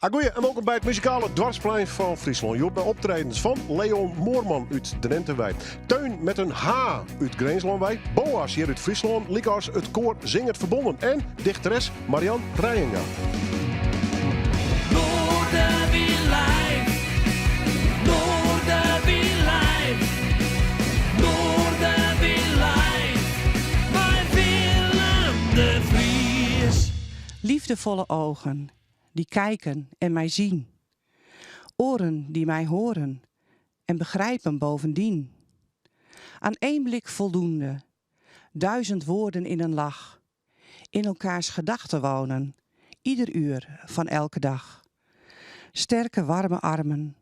Agoeie en wolkom by it muzikale doarpsplein fan Fryslân. Hjoed mei optredens fan Leon Moorman út Drinte wei, Teun met een H út Grinslân wei, Boaz hjir út Fryslân, lykas it koar Zingend Verbonden en dichteres Marian Reijenga. Noardewyn live, Noardewyn live, Noardewyn live, mei Willem de Vries. Liefdevolle ogen die kijken en mij zien. Oren die mij horen en begrijpen bovendien. Aan één blik voldoende, duizend woorden in een lach. In elkaars gedachten wonen, ieder uur van elke dag. Sterke warme armen,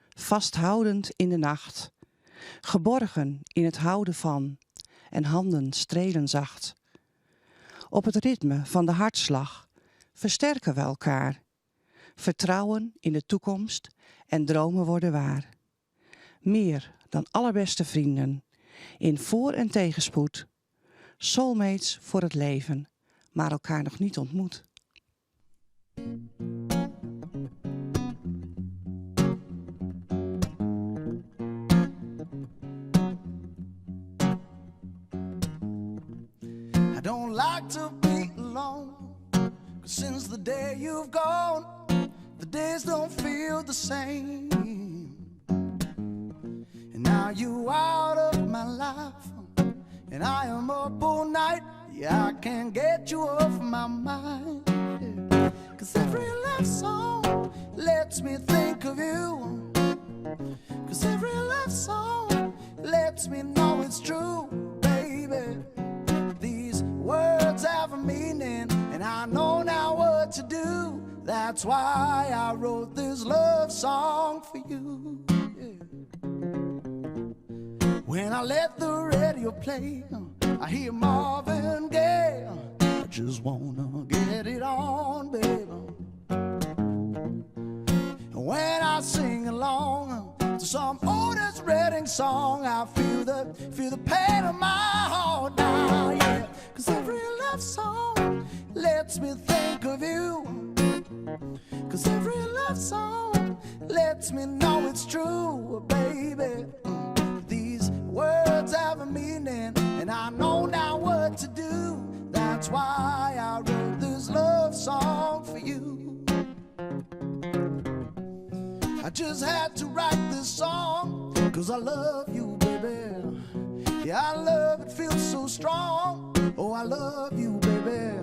vasthoudend in de nacht. Geborgen in het houden van en handen strelen zacht. Op het ritme van de hartslag versterken we elkaar. Vertrouwen in de toekomst en dromen worden waar. Meer dan allerbeste vrienden, in voor- en tegenspoed. Soulmates voor het leven, maar elkaar nog niet ontmoet. I don't like to be alone. Cause since the day you've gone, the days don't feel the same. And now you out of my life, and I am up all night. Yeah, I can't get you off my mind. Cause every love song lets me think of you. Cause every love song lets me know it's true, baby. These words have a meaning, and I know now what to do. That's why I wrote this love song for you. Yeah. When I let the radio play, I hear Marvin Gaye. I just wanna get it on, baby. And when I sing along to some Otis Redding song, I feel the feel the pain of my heart now, yeah. Cause every love song lets me think of you. Cause every love song lets me know it's true, baby. These words have a meaning, and I know now what to do. That's why I wrote this love song for you. I just had to write this song, cause I love you, baby. Yeah, I love it feels so strong. Oh, I love you, baby.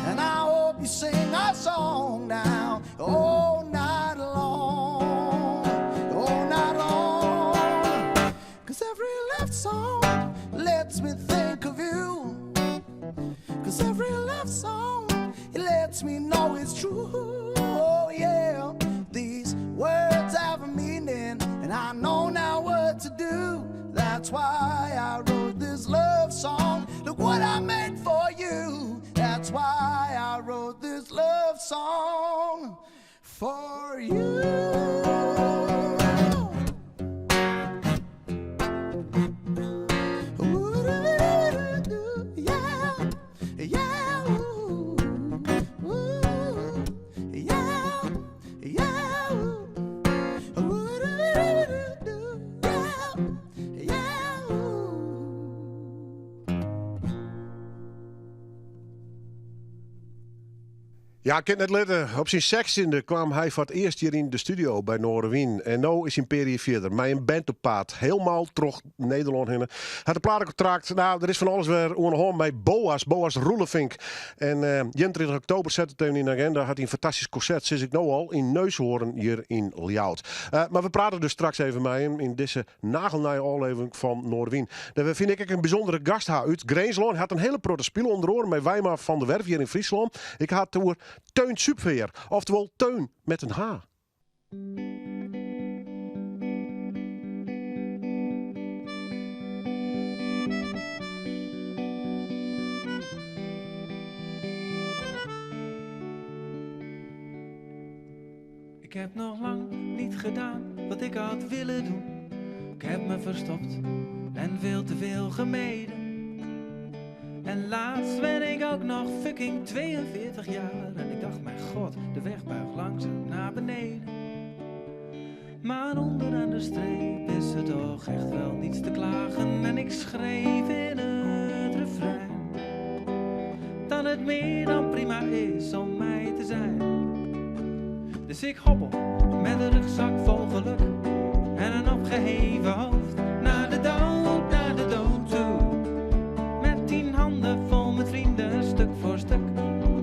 And I hope you sing our song now all night long. All night long. Cause every love song lets me think of you. Cause every love song it lets me know it's true. Oh, yeah. These words have a meaning, and I know now what to do. That's why I wrote this love song. Look what I made for you. That's why I wrote this love song for you. Yeah, yeah, ooh, ooh, yeah, yeah, ooh, ooh, yeah, yeah, ooh. Ja, kin net litte. Op syn sechstjinde kwam hy foar it earst hjir yn de studio by Noardewyn. En no is syn impearium fierder, mei in band op paad. Helemaal troch Nederlân hinne. Hat in platekontrakt. Nou, der is fan alles wer oan de hân mei Boaz, Boaz Roelevink. En eh, 31 oktober set it even yn de agenda. Hat hy in fantastysk konsert, sis ik no al, yn Neushoorn hjir yn Ljouwert. Eh, mar we prate dus straks even mei him yn dizze nagelnije ôflevering fan Noardewyn. Dêr fyn ik ek in bysûndere gast ha út Grinslân. Hy hat in hiele protte spile, ûnder oare mei Wijma van der Werf hjir yn Fryslân. Ik ha it oer Teun Supveer, oftewol Teun met een H. Ik heb nog lang niet gedaan wat ik had willen doen. Ik heb me verstopt en veel te veel gemeden. En laatst ben ik ook nog fucking 42 jaar. En ik dacht, mijn god, de weg buigt langzaam naar. Maar onderaan de streep is er toch echt wel niets te klagen. En ik schreef in het refrein dat het meer dan prima is om mij te zijn. Dus ik hobbel met een rugzak vol geluk en een opgeheven hoofd naar de dood, naar de dood toe. Met 10 handen vol met vrienden, stuk voor stuk,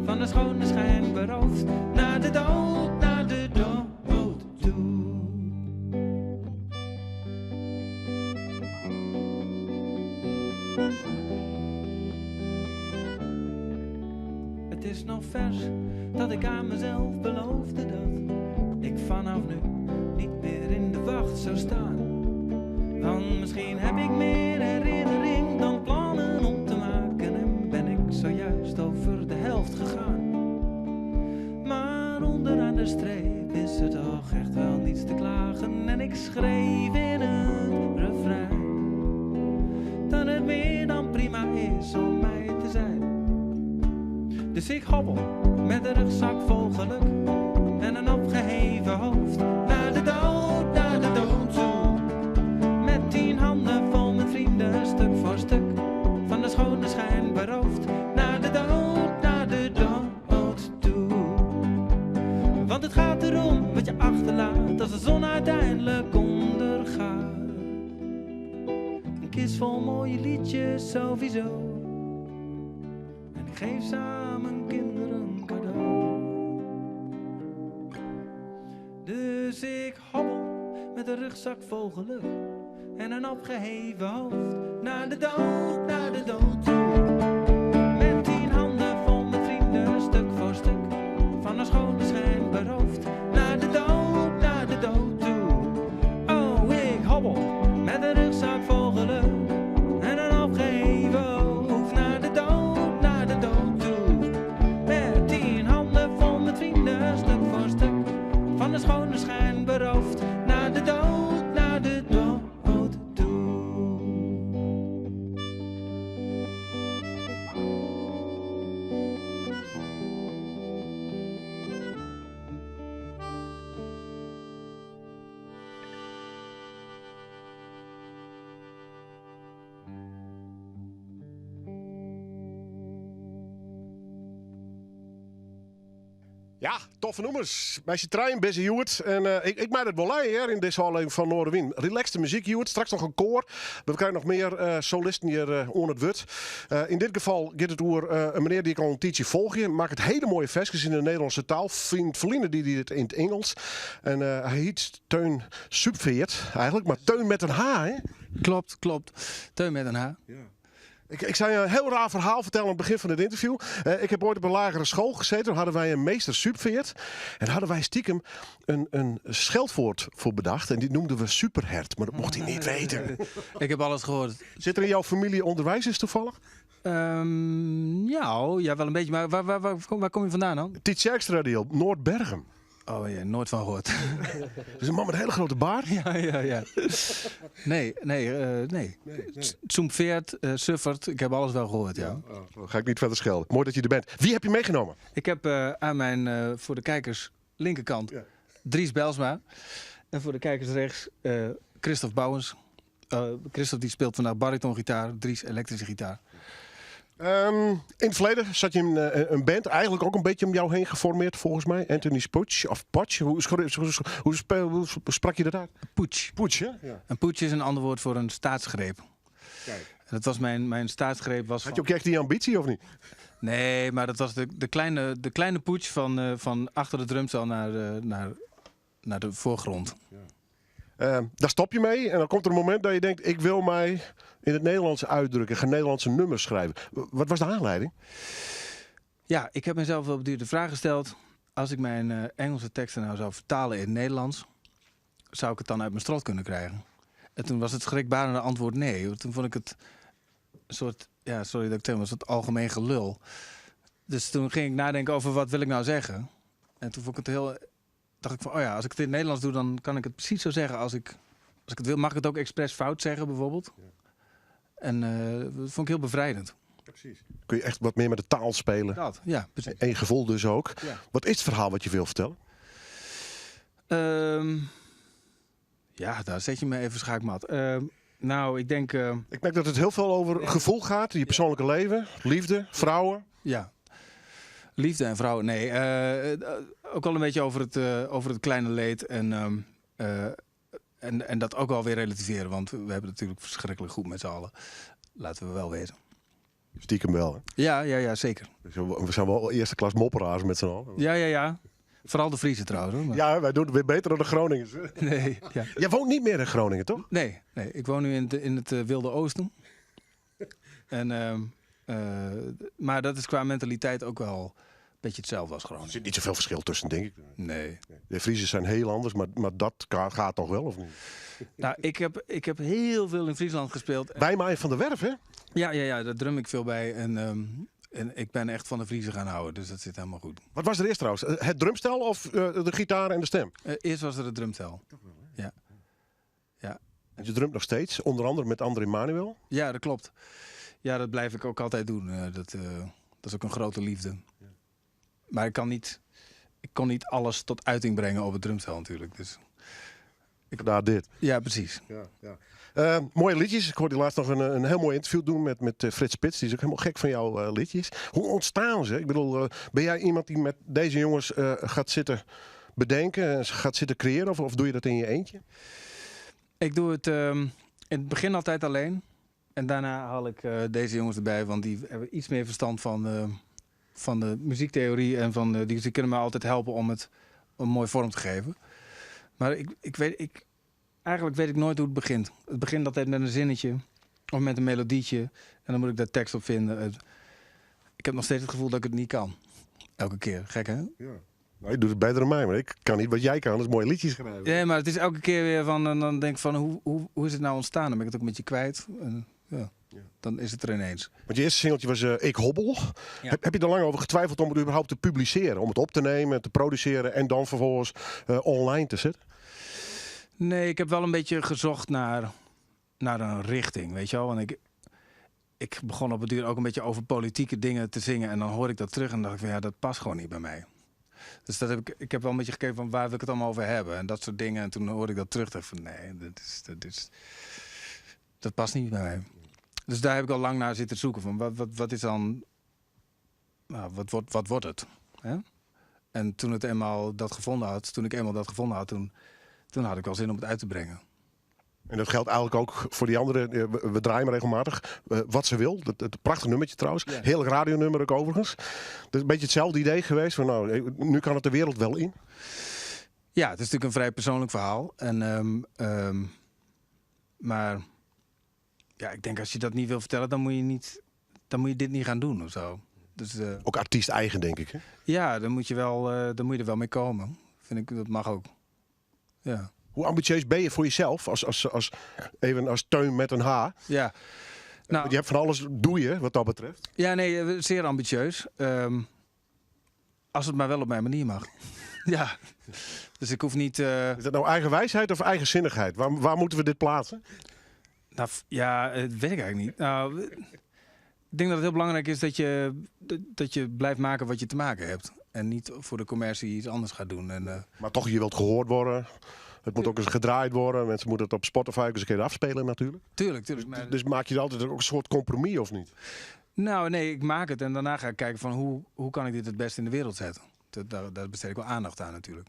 van de schone schijn beroofd. Naar de dood, naar de dood toe. Het is nog vers dat ik aan mezelf beloofde dat ik vanaf nu niet meer in de wacht zou staan. Want misschien heb ik meer herinnering dan plannen om te maken en ben ik zojuist over de helft gegaan. Maar onderaan de streep is er toch echt wel niets te klagen en ik schreef in het refrein dat het meer dan prima is om mij te zijn. Dus ik hobbel met een rugzak vol geluk en een opgeheven hoofd naar de dood, naar de dood toe. Met 10 handen vol met vrienden, stuk voor stuk, van de schone schijn beroofd. Naar de dood, naar de dood toe. Want het gaat erom wat je achterlaat als de zon uiteindelijk ondergaat. Een kist vol mooie liedjes sowieso. En ik geef ze aan mijn kinderen cadeau. Dus ik hobbel met een rugzak vol geluk en een opgeheven hoofd naar de dood, naar de dood toe. Met 10 handen vol met vrienden, stuk voor stuk, van de schone schijn beroofd. Naar de dood, naar de dood toe. Oh, ik hobbel met een rugzak vol geluk en een opgeheven hoofd naar de dood, naar de dood toe. Met 10 handen vol met vrienden, stuk voor stuk, van de schone schijn beroofd. Naar de dood, naar de dood toe. Ja, toffe nummers. Meisje Trein, Busy Hewitt. En ik maak het wel lei, hè, in deze aflevering van Noardewyn. Relaxte muziek, Hewitt. Straks nog een koor. We krijgen nog meer solisten hier onder het wurd. In dit geval gaat het over een meneer die ik al een tijdje volg. Maakt het hele mooie versjes in de Nederlandse taal. Vriend Verline die het in het Engels. En hij heet Teun Supveert eigenlijk, maar Teun met een H, hè? Klopt, klopt. Teun met een H. Ja. Ik zou je een heel raar verhaal vertellen aan het begin van dit interview. Ik heb ooit op een lagere school gezeten. Toen hadden wij een meester Supveert. En hadden wij stiekem een scheldwoord voor bedacht. En die noemden we superhert. Maar dat mocht hij niet weten. Ik heb alles gehoord. Zit er in jouw familie onderwijzers toevallig? Ja, oh, ja, wel een beetje. Maar waar kom je vandaan dan? Tytsjerksteradiel, Noordbergum. Oh ja, nooit van gehoord. Dus een man met een hele grote baard? Ja, ja, ja. Nee, nee, nee. Nee, nee. Tsoemveert, Suffert, ik heb alles wel gehoord, ja. Ja, oh, ga ik niet verder schelden. Mooi dat je er bent. Wie heb je meegenomen? Ik heb aan mijn, voor de kijkers linkerkant, Dries Bijlsma. En voor de kijkers rechts, Christophe Bouwens. Christophe die speelt vandaag baritongitaar, Dries elektrische gitaar. In het verleden zat je in een band, eigenlijk ook een beetje om jou heen geformeerd volgens mij. Anthony Sputsch of Potsch, hoe sprak je dat uit? Putsch. Putsch, hè? Ja. Een putsch is een ander woord voor een staatsgreep. Kijk. En dat was mijn staatsgreep. Was Had je van ook echt die ambitie of niet? Nee, maar dat was de kleine putsch van achter de drumstel naar de voorgrond. Ja. Daar stop je mee en dan komt er een moment dat je denkt, ik wil mij in het Nederlands uitdrukken, ik ga Nederlandse nummers schrijven. Wat was de aanleiding? Ja, ik heb mezelf op de duur de vraag gesteld, als ik mijn Engelse teksten nou zou vertalen in het Nederlands, zou ik het dan uit mijn strot kunnen krijgen? En toen was het schrikbarende antwoord nee. Want toen vond ik het een soort, ja, sorry dat ik zeg, maar een soort algemeen gelul. Dus toen ging ik nadenken over wat wil ik nou zeggen. En toen vond ik het heel, dacht ik van, oh ja, als ik het in het Nederlands doe, dan kan ik het precies zo zeggen als ik het wil. Mag ik het ook expres fout zeggen bijvoorbeeld? En dat vond ik heel bevrijdend. Ja, precies. Kun je echt wat meer met de taal spelen? Dat, ja, precies. En je gevoel dus ook. Ja. Wat is het verhaal wat je wil vertellen? Ja, daar zet je me even schaakmat. Nou, ik denk... Ik merk dat het heel veel over gevoel gaat. Je persoonlijke leven, liefde, vrouwen. Ja, liefde en vrouwen. Nee, ook wel een beetje over het kleine leed. En dat ook wel weer relativeren. Want we hebben het natuurlijk verschrikkelijk goed met z'n allen. Laten we wel wezen. Stiekem wel, hè? Ja, ja, ja, zeker. We zijn wel eerste klas mopperaars met z'n allen. Ja, ja, ja. Vooral de Friese trouwens. Hoor, maar... Ja, wij doen het weer beter dan de Groningers. Nee, ja. Jij woont niet meer in Groningen, toch? Nee, nee, ik woon nu in het Wilde Oosten. Maar dat is qua mentaliteit ook wel een beetje hetzelfde als Groningen. Er zit niet zoveel verschil tussen, denk ik. Nee. De Friesen zijn heel anders, maar dat gaat toch wel, of niet? Nou, ik heb heel veel in Friesland gespeeld. Bij mij van der Werf, hè? Ja, ja, ja, daar drum ik veel bij. En ik ben echt van de Friesen gaan houden, dus dat zit helemaal goed. Wat was er eerst trouwens? Het drumstel of de gitaar en de stem? Eerst was er het drumstel. Toch wel, hè? Ja. Ja. En je drumt nog steeds, onder andere met André Manuel? Ja, dat klopt. Ja, dat blijf ik ook altijd doen. Dat is ook een grote liefde. Ja. Maar ik kon niet alles tot uiting brengen op het drumstel natuurlijk. Dus ik... Daar dit. Ja, precies. Ja, ja. Mooie liedjes. Ik hoorde laatst nog een heel mooi interview doen met Frits Spits. Die is ook helemaal gek van jouw liedjes. Hoe ontstaan ze? Ik bedoel, ben jij iemand die met deze jongens gaat zitten bedenken en gaat zitten creëren? Of doe je dat in je eentje? Ik doe het in het begin altijd alleen. En daarna haal ik deze jongens erbij, want die hebben iets meer verstand van de muziektheorie. En die kunnen me altijd helpen om het een mooi vorm te geven. Maar eigenlijk weet ik nooit hoe het begint. Het begint altijd met een zinnetje of met een melodietje. En dan moet ik daar tekst op vinden. Ik heb nog steeds het gevoel dat ik het niet kan. Elke keer. Gek, hè? Ja. Nou, je doet het beter dan mij, maar ik kan niet wat jij kan. Dat is mooie liedjes schrijven. Nee, maar het is elke keer weer van... En dan denk ik van, hoe is het nou ontstaan? Dan ben ik het ook met je kwijt. En, ja, Ja. Dan is het er ineens. Want je eerste singeltje was Ik Hobbel. Ja. Heb je er lang over getwijfeld om het überhaupt te publiceren? Om het op te nemen, te produceren en dan vervolgens online te zetten? Nee, ik heb wel een beetje gezocht naar een richting, weet je wel. Want ik begon op het duur ook een beetje over politieke dingen te zingen. En dan hoor ik dat terug en dacht ik van, ja, dat past gewoon niet bij mij. Dus ik heb wel een beetje gekeken van waar wil ik het allemaal over hebben. En dat soort dingen. En toen hoorde ik dat terug. Dacht ik van, nee, dat past niet bij mij. Dus daar heb ik al lang naar zitten zoeken. Van wat is dan... Nou, wat wordt het? Hè? En toen het eenmaal dat gevonden had, toen ik eenmaal dat gevonden had, toen had ik wel zin om het uit te brengen. En dat geldt eigenlijk ook voor die andere. We draaien regelmatig. Wat ze wil. Het prachtig nummertje trouwens. Ja. Heerlijk radionummer ook overigens. Dat is een beetje hetzelfde idee geweest. Van, nou, nu kan het de wereld wel in. Ja, het is natuurlijk een vrij persoonlijk verhaal. Maar ja, ik denk als je dat niet wil vertellen, dan moet je niet, dan moet je dit niet gaan doen of zo. Dus ook artiest eigen, denk ik. Hè? Ja, dan moet je wel, dan moet je er wel mee komen. Vind ik, dat mag ook. Ja. Hoe ambitieus ben je voor jezelf, even als Teun met een H? Ja. Nou, want je hebt van alles, doe je, wat dat betreft. Ja, nee, zeer ambitieus. Als het maar wel op mijn manier mag. Ja. Dus ik hoef niet... Is dat nou eigen wijsheid of eigenzinnigheid? Waar moeten we dit plaatsen? Nou, ja, dat weet ik eigenlijk niet. Nou, ik denk dat het heel belangrijk is dat je blijft maken wat je te maken hebt. En niet voor de commercie iets anders gaat doen. En Maar toch, je wilt gehoord worden. Het moet ook eens gedraaid worden. Mensen moeten het op Spotify ook eens een keer afspelen natuurlijk. Tuurlijk, tuurlijk. Maar Dus maak je altijd ook een soort compromis of niet? Nou, nee, ik maak het en daarna ga ik kijken van hoe kan ik dit het best in de wereld zetten. Daar besteed ik wel aandacht aan natuurlijk.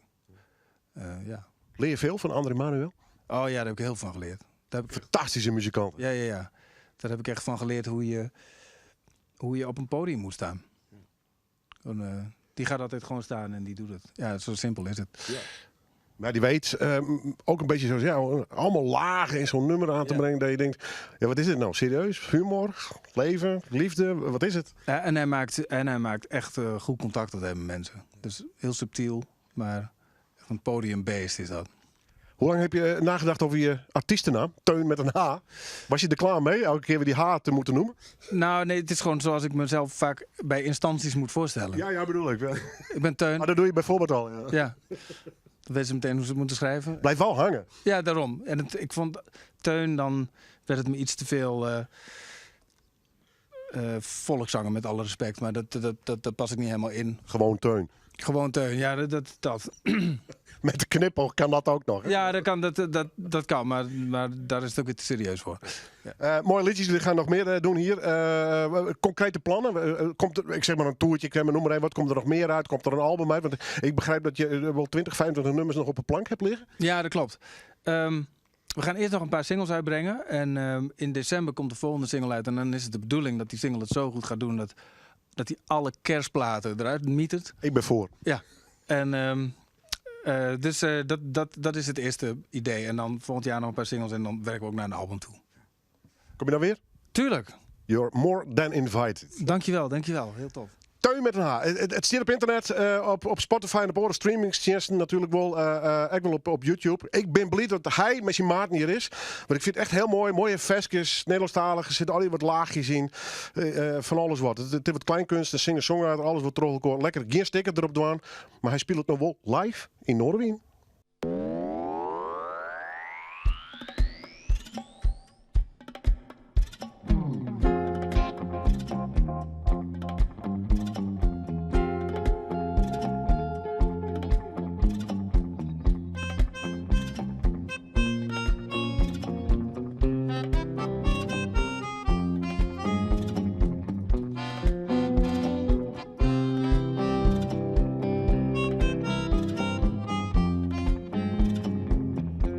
Ja. Leer je veel van André Manuel? Oh ja, daar heb ik heel veel van geleerd. Daar heb ik Fantastische muzikant. Ja, ja, ja. Daar heb ik echt van geleerd hoe je op een podium moet staan. En die gaat altijd gewoon staan en die doet het. Ja, zo simpel is het. Ja. Maar die weet ook een beetje zo, ja, allemaal lagen in zo'n nummer aan te brengen. Dat je denkt, ja, wat is dit nou? Serieus? Humor? Leven? Liefde? Wat is het? Ja, en hij maakt echt goed contact altijd met mensen. Dus heel subtiel, maar echt een podiumbeest is dat. Hoe lang heb je nagedacht over je artiestennaam? Teun met een H. Was je er klaar mee? Elke keer weer die H te moeten noemen? Nou, nee, het is gewoon zoals ik mezelf vaak bij instanties moet voorstellen. Ja, ja, bedoel ik. Ik ben Teun. Maar dat doe je bijvoorbeeld al. Ja. Ja. Dan weten ze meteen hoe ze het moeten schrijven. Blijf wel hangen. Ja, daarom. En ik vond Teun, dan werd het me iets te veel volkszanger, met alle respect. Maar dat pas ik niet helemaal in. Gewoon Teun. Gewoon Teun, ja, dat. Met de knipoog kan dat ook nog. Hè? Ja, dat kan, dat kan maar daar is het ook weer te serieus voor. Ja. Mooie liedjes, jullie gaan nog meer doen hier. Concrete plannen? Komt er, ik zeg maar een toertje, ik zeg maar, noem maar even, wat komt er nog meer uit? Komt er een album uit? Want ik begrijp dat je wel 20, 25 nummers nog op de plank hebt liggen. Ja, dat klopt. We gaan eerst nog een paar singles uitbrengen. En in december komt de volgende single uit. En dan is het de bedoeling dat die single het zo goed gaat doen dat hij alle kerstplaten eruit mietert. Ik ben voor. Ja. En dus dat is het eerste idee. En dan volgend jaar nog een paar singles en dan werken we ook naar een album toe. Kom je dan weer? Tuurlijk. You're more than invited. Dankjewel, dankjewel. Heel tof. Teun met een H. Het staat op internet, op Spotify en op andere streamingsdiensten natuurlijk wel. Ook wel op YouTube. Ik ben blij dat hij met zijn maat hier is. Want ik vind het echt heel mooi. Mooie versjes, Nederlandstalig. Er zitten al die wat laagjes in. Van alles wat. Het is wat kleinkunst, een singer-songwriter, alles wat terug elkaar. Lekker geen sticker erop doen. Maar hij speelt het nog wel live in Noardewyn.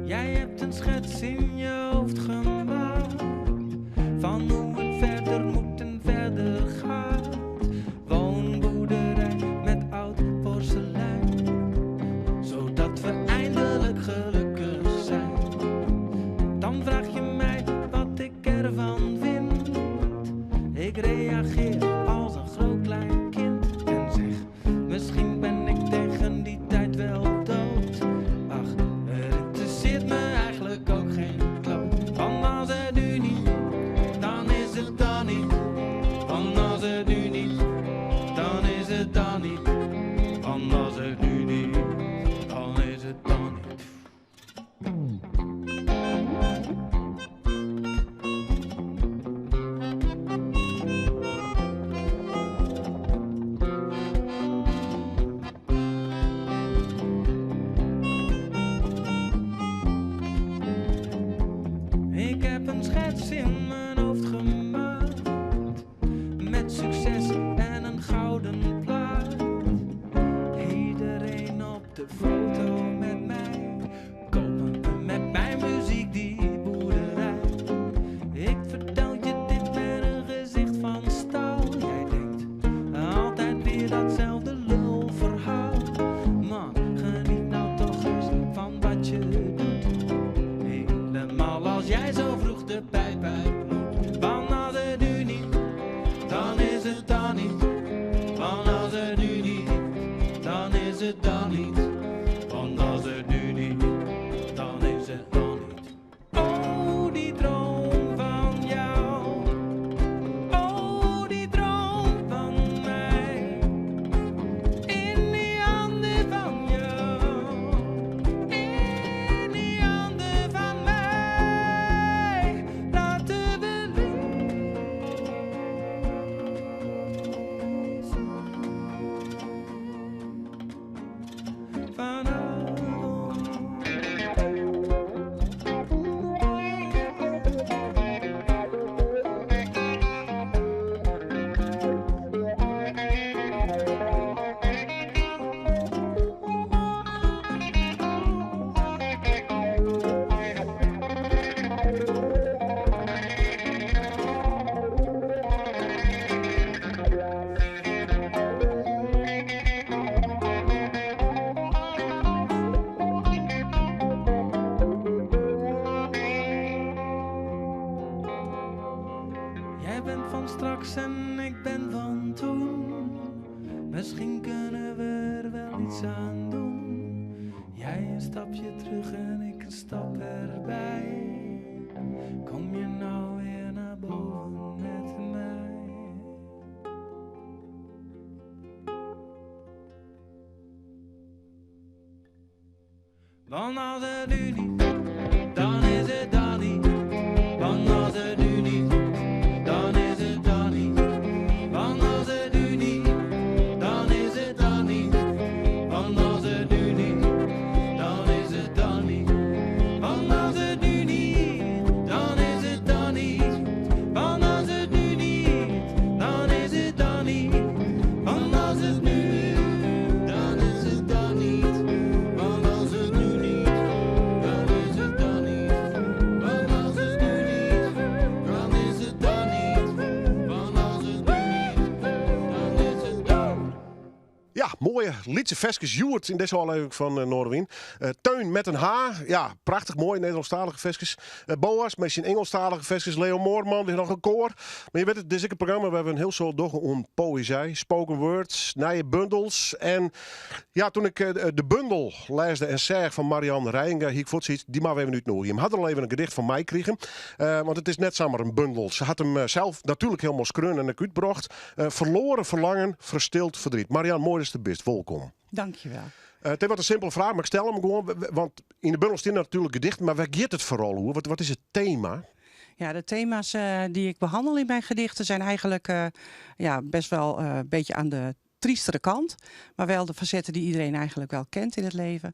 Jij hebt een schets in je hoofd gemaakt van hoe het verder moet en verder gaat. Woonboerderij met oud porselein, zodat we eindelijk gelukkig zijn. Dan vraag je mij wat ik ervan vind. Ik reageer als een groot klein kind en zeg, misschien ben ik tegen die tijd wel dood. Ach, het interesseert me eigenlijk ook geen kloot. Want als het nu niet, dan is het dan niet. Want als het nu niet, dan is het dan niet. Want als het nu niet, dan is het dan niet. Ik heb een schets in mijn hoofd gemaakt, met succes en een gouden plaat. Iedereen op de foto met mij, kopen we met mijn muziek die boerderij. Ik vertel je dit met een gezicht van staal. Jij denkt altijd weer datzelfde lulverhaal. Man, geniet nou toch eens van wat je doet. Helemaal als jij zo vroeg de pijp uit moet. Want als het nu niet, dan is het dan niet. Want als het nu niet, dan is het dan niet. Want als het nu niet, dan is het dan niet. Oh, die droom van jou. Oh, die droom van mij. In die handen van jou. In die handen van mij. Laten we leven. Vanavond. Jij bent van straks en ik ben van toen. Misschien kunnen we er wel iets aan doen. Jij een stapje terug en ik een stap erbij. Kom je nou weer naar boven met mij? Want als het nu niet, dan is het dan niet. Want als het nu niet, dan is het dan niet. Want als het nu niet, dan is het dan niet. Want als het nu niet, lytse ferskes hjoed yn dizze ôflevering fan Noardewyn. Teun met een H, ja, prachtich moai Nederlânsktalige ferskes. Boas mei syn Ingelsktalige ferskes. Leo Moorman, dy hat noch in koar. Mar je witte, dit is ek in programma wêr't we in hiel soad dogge oan poëzy, spoken words, nije bundels. En ja, toen ik de bundel lêsde en seach fan Marian Reijenga, hie ik fuort sayts, dy moatte we even útnûgje. Jim ha der al even in gedicht fan meikrigen, want it is net samar in bundel. Se hat him sels natuerlik hielendal skreaun en ek útbrocht. Verloren verlangen, verstild verdriet. Marian, moai datst der bist. Wolkom. Dankjewel. It is wat in simpele fraach, mar ik stel him gewoan. Want yn de bundel stean natuerlik gedichten, mar wêr giet it foaral oer? Wat is it tema? Ja, de thema's die ik behandel in mijn gedichten zijn eigenlijk ja, best wel een beetje aan de triestere kant. Maar wel de facetten die iedereen eigenlijk wel kent in het leven.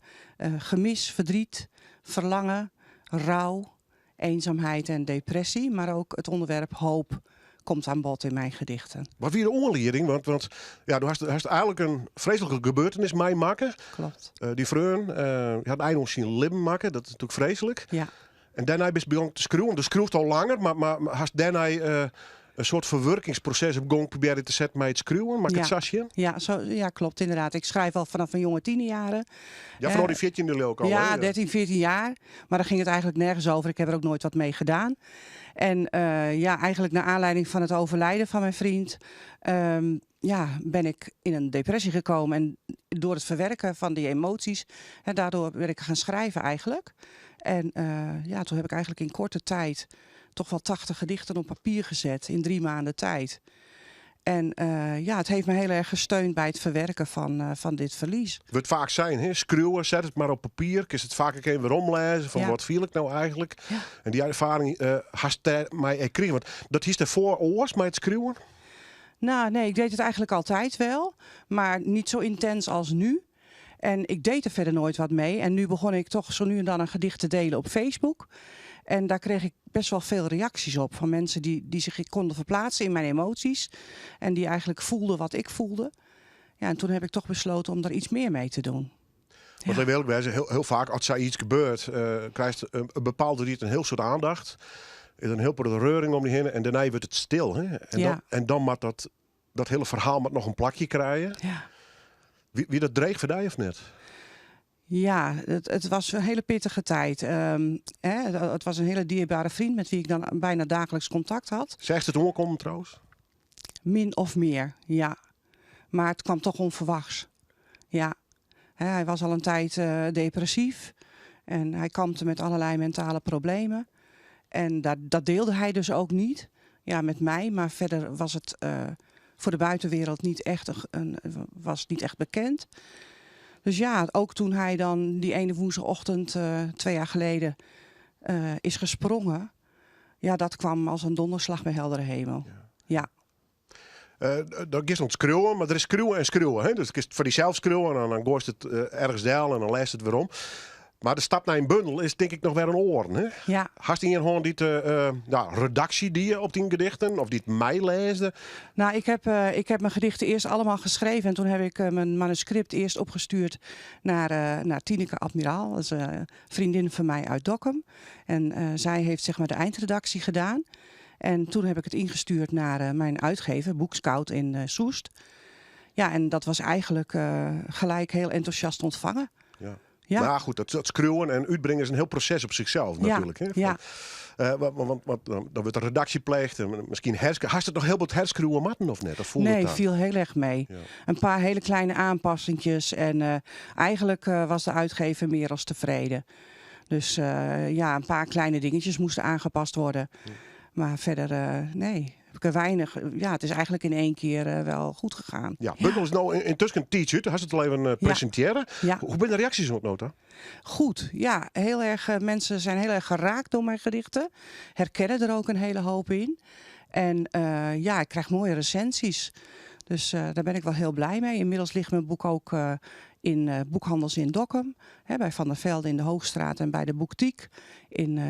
Gemis, verdriet, verlangen, rouw, eenzaamheid en depressie. Maar ook het onderwerp hoop komt aan bod in mijn gedichten. Wat wie de oanlieding? Want ja, do hast eigenlik in freeslike gebeurtenis meimakke. Klopt. Dyn freon hat ein oan syn libben makke. Dat is natuerlik freeslik. Ja. En dêrnei bist begûn te skriuwen. Do skriuwst al langer, mar hast dêrnei in soart ferwurkingsproses op gong probearre te setten mei it skriuwen? Moat ik it sa sjen? Ja, zo, ja, klopt inderdaad. Ik schrijf al vanaf mijn jonge tienerjaren. Ja, fanôf dyn 14e leau ik al. Ja, 13, 14 jaar. Maar daar ging het eigenlijk nergens over. Ik heb er ook nooit wat mee gedaan. En ja, eigenlijk naar aanleiding van het overlijden van mijn vriend, ja, ben ik in een depressie gekomen. En door het verwerken van die emoties, hè, daardoor ben ik gaan schrijven eigenlijk. En ja, toen heb ik eigenlijk in korte tijd toch wel 80 gedichten op papier gezet in 3 maanden tijd. En ja, het heeft me heel erg gesteund bij het verwerken van dit verlies. Wurdt faak sein, hè? Skriuwe, set it mar op papier. Kinst it faak ek even weromlêze fan wat fiel ik no eigenlik. En dy erfaring hast dêrmei ek krigen. Want dat hiest dêrfoar oars mei it skriuwen? Nou, nee, ik deed het eigenlijk altijd wel. Maar niet zo intens als nu. En ik deed er verder nooit wat mee. En nu begon ik toch zo nu en dan een gedicht te delen op Facebook. En daar kreeg ik best wel veel reacties op van mensen die zich konden verplaatsen in mijn emoties. En die eigenlijk voelden wat ik voelde. Ja, en toen heb ik toch besloten om daar iets meer mee te doen. Want ik wil ook wijzen, heel, heel vaak als er iets gebeurt, krijgt een bepaalde riet een heel soort aandacht. Is een heel protte reuring om dy hinne en dêrnei wurdt it stil. Hè? En dan moat dat hiele ferhaal moat noch in plakje krije. Wie dat dreech foar dy of net? Ja, het was een hele pittige tijd. Hè, het was een hele dierbare vriend met wie ik dan bijna dagelijks contact had. Seachst it oankommen trouwens? Min of meer, ja. Maar het kwam toch onverwachts. Ja. Hè, hij was al een tijd depressief. En hij kampte met allerlei mentale problemen. En dat deelde hij dus ook niet. Ja, met mij. Maar verder was het voor de buitenwereld niet echt, een, een, was niet echt bekend. Dus ja, ook toen hij dan die ene woensdagochtend 2 jaar geleden is gesprongen. Ja, dat kwam als een donderslag bij heldere hemel. Dan giest oan it skriuwen, mar der is skriuwen en skriuwen. Hè? Dus kinst foar dysels skriuwe en dan goaist it ergens del en dan lêst it werom. Mar de stap nei in bundel is tink ik noch wer in oaren. Hè? Hast ien hân dy't redaksje die op dyn gedichten of dy't meilêsde? Nou, ik heb mijn gedichten eerst allemaal geschreven en toen heb ik mijn manuscript eerst opgestuurd naar Tineke Admiraal. Dat is een vriendin van mij uit Dokkum. En zij heeft de eindredactie gedaan. En toen heb ik het ingestuurd naar mijn uitgever, Boekscout in Soest. Ja, en dat was eigenlijk gelijk heel enthousiast ontvangen. Maar goed, dat skriuwen en útbringen is in hiel proses op sichsels natuerlik. Hè? Want dan wurdt de redaksje pleegd en miskien hast it noch hiel wat herskriuwe moatten of net? Of foel Nee, it dan? viel heel erg mee. Een paar hele kleine aanpassingjes en eigenlijk was de uitgever meer als tevreden. Dus een paar kleine dingetjes moesten aangepast worden. Maar verder, nee, heb ik er weinig. Ja, het is eigenlijk in één keer wel goed gegaan. Ja, Bundel is nou yntusken in tiidsje út. Hast it al even presintearre. Hoe binne de reaksjes oant no ta? Goed, ja. Heel erg, mensen zijn heel erg geraakt door mijn gedichten. Herkennen er ook een hele hoop in. En ik krijg mooie recensies. Dus daar ben ik wel heel blij mee. Inmiddels ligt mijn boek ook in boekhandels in Dokkum. Hè, bij Van der Velde in de Hoogstraat en bij de Boektiek in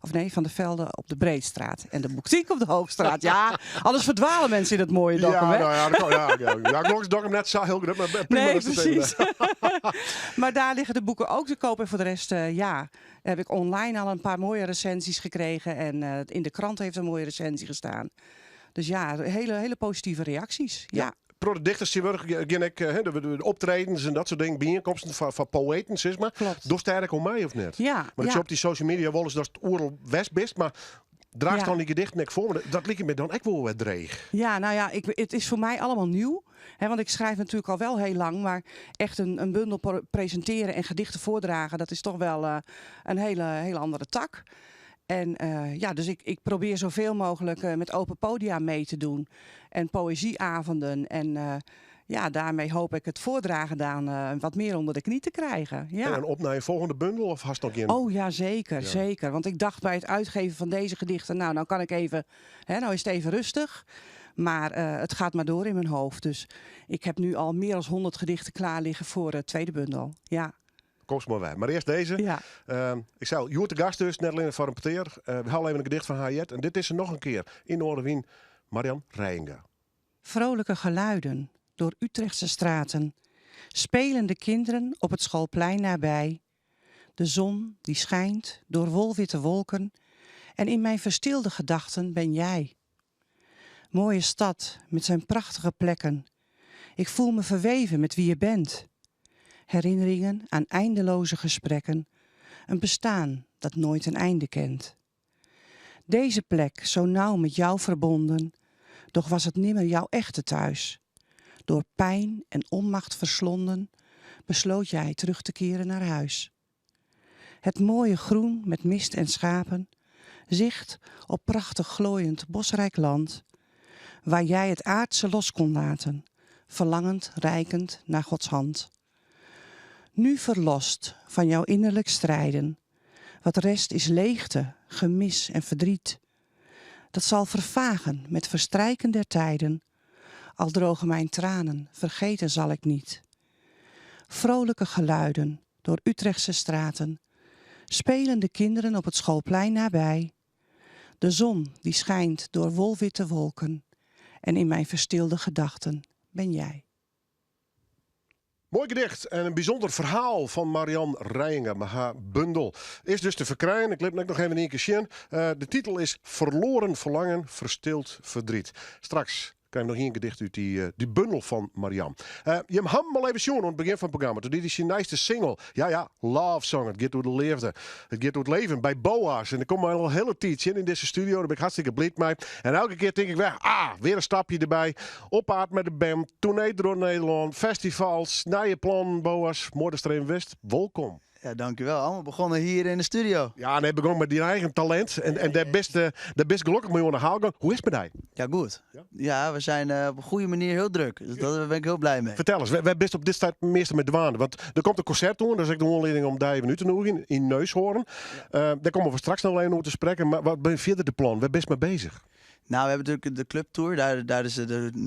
of nee, Van der Velde op de Breedstraat. En de Boektiek op de Hoogstraat. Ja, anders verdwalen mensen in het mooie Dokkum, Ja, hè? nou ja, dat kan, ja, ja. Ja, nog is Dokkum net zo heel grut, maar prima Nee, dat het even precies. Maar daar liggen de boeken ook te koop. En voor de rest, heb ik online al een paar mooie recensies gekregen. En in de krant heeft een mooie recensie gestaan. Dus ja, hele, hele positieve reacties. Protte dichters tsjintwurdich gean ek de optredens en dat soart dingen, byienkomsten foar poëten, sis mar. Klopt. Dochst dêr ek oan mei of net? Ja, Want ik ja. sjoch op dy social media wolris datst oeral west bist, mar draachst dan dy gedichten ek foar? Want dat liket my dan ek wol wer dreech. Ja, nou ja, it is foar my allemaal nieuw. Hè, want ik schrijf natuurlijk al wel heel lang, maar echt een bundel presenteren en gedichten voordragen, dat is toch wel een hele, hele andere tak. En ja, dus ik probeer zoveel mogelijk met open podia mee te doen. En poëzieavonden. En ja, daarmee hoop ik het voordragen dan wat meer onder de knie te krijgen. Ja. En dan op naar je volgende bundel of hast nog geen? Oh ja, zeker, Ja. zeker. Want ik dacht bij het uitgeven van deze gedichten, nou, nou kan ik even, hè, nou is het even rustig. Maar het gaat maar door in mijn hoofd. Dus ik heb nu al meer dan 100 gedichten klaar liggen voor de tweede bundel. Ja. Komst mar wer. Mar earst dizze. Ja. Ik sei, hjoed te gast dus, net allinnich foar in petear. We hawwe even in gedicht fan har heard. En dit is se noch in kear. Yn Noardewyn, Marian Reijenga. Vrolijke geluiden door Utrechtse straten. Spelende kinderen op het schoolplein nabij. De zon die schijnt door wolwitte wolken. En in mijn verstilde gedachten ben jij. Mooie stad met zijn prachtige plekken. Ik voel me verweven met wie je bent. Herinneringen aan eindeloze gesprekken. Een bestaan dat nooit een einde kent. Deze plek, zo nauw met jou verbonden, doch was het nimmer jouw echte thuis. Door pijn en onmacht verslonden, besloot jij terug te keren naar huis. Het mooie groen met mist en schapen, zicht op prachtig glooiend bosrijk land, waar jij het aardse los kon laten, verlangend, reikend naar Gods hand. Nu verlost van jouw innerlijk strijden, wat rest is leegte, gemis en verdriet. Dat zal vervagen met verstrijken der tijden, al drogen mijn tranen, vergeten zal ik niet. Vrolijke geluiden door Utrechtse straten, spelende kinderen op het schoolplein nabij. De zon die schijnt door wolwitte wolken en in mijn verstilde gedachten ben jij. Moai gedicht en in bysûnder ferhaal fan Marian Reijenga. Mar har bundel is dus te ferkrijen. Ik lit him noch even ien kear sjen. De titel is Verloren Verlangen, Verstild Verdriet. Straks krije we noch ien gedicht út dy bundel fan Marian. Jim hawwe him al even sjoen oan it begjin fan it programma. Doe die hy syn nijste single. Ja, ja, Love Song. It giet oer de leafde. It giet oer it leven by Boaz. En der komt my al in hiele tiid tsjin yn dizze studio. Dêr bin ik hartstikke bliid mei. En elke kear tink ik wer, ah, wer in stapke derby. Op paad mei de band, toernee troch Nederlân, festivals, nije plannen, Boaz. Moai datst der even bist. Wolkom. Ja, dankjewel. Allemaal begonnen hier in de studio. Ja, nee, begûn mei dyn eigen talint. En dêr bist gelokkich mei oan de haal gien. Hoe is it mei dy? Ja, goed. Ja? Ja, we zijn op een goede manier heel druk. Dus daar ben ik heel blij mee. Fertel ris, wêr bist op dit stuit measte mei dwaande? Want der komt in konsert oan, dat is ek de oanlieding om dy even út te nûgjen yn Neushoorn. Ja. Dêr komme we straks noch even oer te sprekken. Mar wat binne fierder de plannen? Wêr bist mei bezich? Nou, we hebben natuurlijk de clubtour. Daar is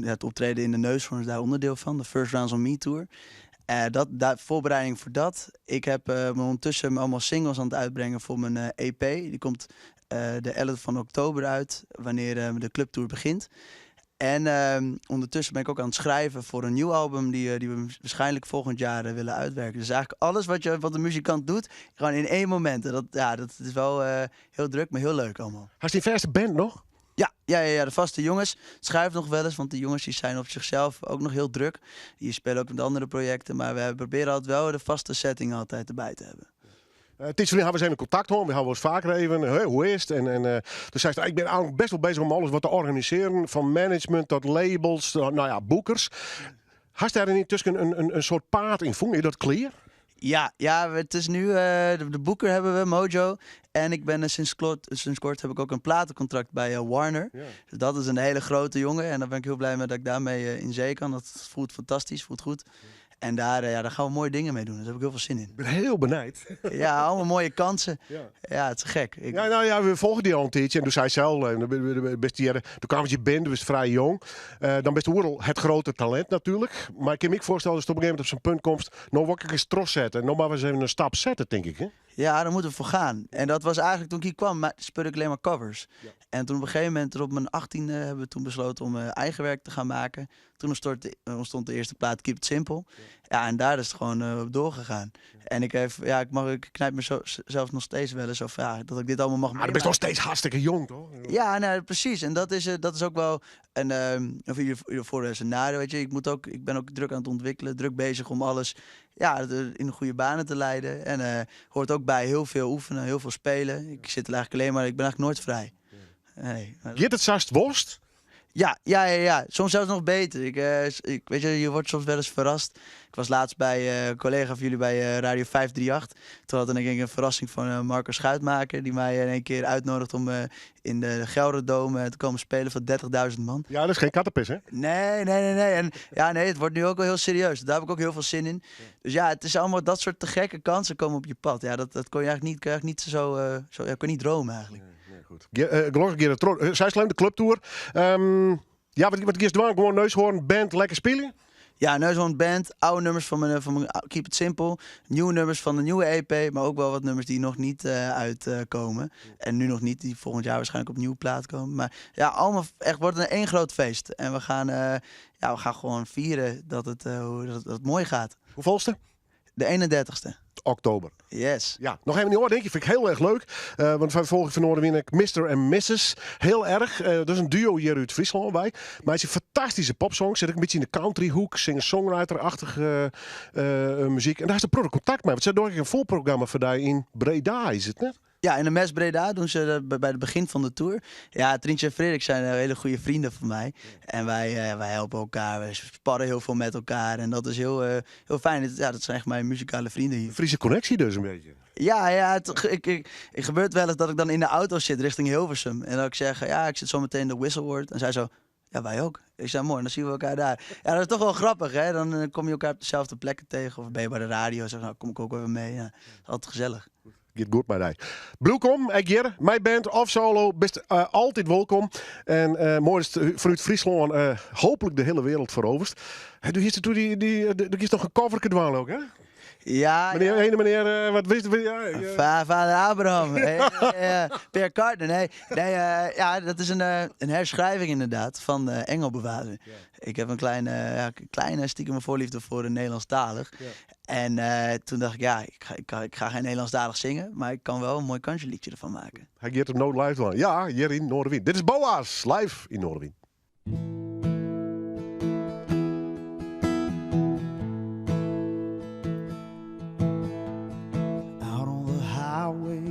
het optreden in de Neushoorn is daar onderdeel van. De First Rounds on Me Tour. Voorbereiding voor dat. Ik heb ondertussen allemaal singles aan het uitbrengen voor mijn EP. Die komt de 11e van oktober uit, wanneer de clubtour begint. En ondertussen ben ik ook aan het schrijven voor een nieuw album die we waarschijnlijk volgend jaar willen uitwerken. Dus eigenlijk alles wat de muzikant doet, gewoon in één moment. En dat is wel heel druk, maar heel leuk allemaal. Hast dy fêste band noch? Ja, ja, ja, ja, de vaste jongens. Het schuift nog wel eens, want de jongens die zijn op zichzelf ook nog heel druk. Die spelen ook met andere projecten, maar we proberen altijd wel de vaste setting altijd erbij te hebben. Het is van, hawwe we even kontakt hân. We hawwe wolris faker even. Hey, hoe is it? En toen sei ik bin eigentlik best wol beuzich om alles wat te organisearjen. Fan management tot labels, nou ja, boekers. Hast dêr yntusken in soart paad yn fûn? Is dat klear? Ja, ja, het is nu de boeker hebben we, Mojo. En ik ben sinds kort heb ik ook een platencontract bij Warner. Dus dat is een hele grote jongen. En daar ben ik heel blij mee dat ik daarmee in zee kan. Dat voelt fantastisch, voelt goed. En daar gaan we mooie dingen mee doen. Daar heb ik heel veel zin in. Ik ben heel benijd. Ja, allemaal mooie kansen. Ja, het is gek. Ik Ja, nou ja, we volgen dy al in tiidsje. En doe sei sels, en bist dy, doe kaam je binnen, do bist frij jong. Dan bist oeral het grote talint natuerlik. Mar ik kin my ek foarstelle dat op in gegeven momint op sa'n punt komst, no wol ik ris trochsette. No mar ris even in stap sette, tink ik. Hè? Ja, daar moeten we voor gaan. En dat was eigenlijk toen ik hier kwam, maar speelde ik alleen maar covers. En toen op een gegeven moment, op mijn 18e, hebben we toen besloten om eigen werk te gaan maken. Toen ontstond de eerste plaat Keep It Simple. Ja, en daar is het gewoon op doorgegaan. En ik, heb, ja, ik, mag, ik knijp mezelf nog steeds wel eens of, ja, dat ik dit allemaal mag Maar dan ben je nog meemaken. steeds hartstikke jong, toch? Ja, nou, precies. En dat is ook wel En of ieder voordeel en zijn nadeel, weet je. Ik, moet ook, ik ben ook druk aan het ontwikkelen, druk bezig om alles ja, in de goede banen te leiden. En hoort ook bij heel veel oefenen, heel veel spelen. Ik zit er eigenlijk alleen maar, ik ben eigenlijk nooit vrij. Nee. Giet it sa'tst wolst? Ja. Soms zelfs nog beter. Ik, weet je, je wordt soms wel eens verrast. Ik was laatst bij een collega van jullie bij Radio 538. Toen had ik een verrassing van Marco Schuitmaker. Die mij in één keer uitnodigt om in de Gelredome te komen spelen voor 30.000 man. Ja, dat is geen kattenpis, hè? Nee. En ja, nee, het wordt nu ook wel heel serieus. Daar heb ik ook heel veel zin in. Dus ja, het is allemaal dat soort te gekke kansen komen op je pad. Ja, dat kon je eigenlijk niet, kun je eigenlijk niet zo, ja, kon je niet dromen eigenlijk. Nee, goed. Gelokkich giet it troch. Sy slim de clubtour. Ja, wat giest dwaan? Gewoan Neushoorn band lekker spylje? Ja, Neushoorn Band, oude nummers van mijn Keep It Simple. Nieuwe nummers van de nieuwe EP, maar ook wel wat nummers die nog niet uitkomen. En nu nog niet, die volgend jaar waarschijnlijk op nieuwe plaat komen. Maar ja, allemaal echt wordt een één groot feest. En ja, we gaan gewoon vieren dat het mooi gaat. Hoeveelste? De 31ste. Oktober. Yes. Ja, nog even niet hoor, denk ik. Vind ik heel erg leuk. Want van volgende van Noardewyn ik Mr. en Mrs. Heel erg. Dat is een duo hier uit Fryslân bij. Maar het is een fantastische popsong. Zit ook een beetje in de countryhoek. Singer-songwriter-achtige muziek. En daar is de product contact mee. Want ze doen een voorprogramma voor die in Breda, is het net? Ja, in de Mes Breda doen ze dat bij het begin van de tour. Ja, Trientje en Frederik zijn hele goede vrienden van mij. En wij helpen elkaar, we sparren heel veel met elkaar. En dat is heel fijn. Ja, dat zijn echt mijn muzikale vrienden hier. Friese connectie dus een beetje. Ja, het gebeurt wel eens dat ik dan in de auto zit richting Hilversum. En dat ik zeg, ja, ik zit zo meteen in de Wisseloord. En zij zo, ja, wij ook. Ik zei, mooi, dan zien we elkaar daar. Ja, dat is toch wel grappig, hè? Dan kom je elkaar op dezelfde plekken tegen. Of ben je bij de radio, zeg, nou, kom ik ook even mee. Ja, dat is altijd gezellig. Giet goed mei dy. Bliuw kommen, ek hjir, mei band of solo, bist altyd wolkom. En moai is it fanút Fryslân hooplik de hiele wereld feroverest. Hey, do hiest doe dy, do giest noch in cover dwaan ek, hè? Ja. Meneer, Ja. ene meneer, wat wist ja. Vader Abraham. Hey, Per Carter. Nee, ja, dat is een herschrijving inderdaad van Engelbewaarder. Ik heb een kleine, ja, kleine stiekem voorliefde voor een Nederlandstalig. En toen dacht ik, ja, ik ga geen Nederlandstalig zingen, maar ik kan wel een mooi country liedje ervan maken. Hy giet him no live dwaan. Ja, hjir yn Noardewyn. Dit is Boaz, live yn Noardewyn. Out on the highway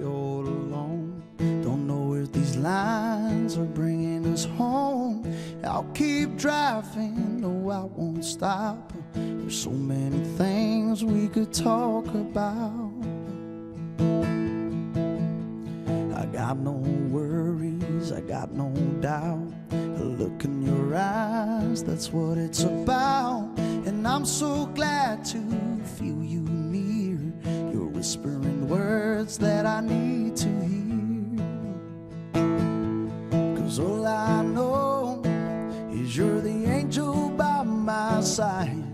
all alone. Don't know if these lines are bringing us home. I'll keep driving, no, I won't stop. There's so many things we could talk about. I got no worries, I got no doubt. A look in your eyes, that's what it's about. And I'm so glad to feel you near. You're whispering words that I need to hear. 'Cause all I know is you're the angel by my side.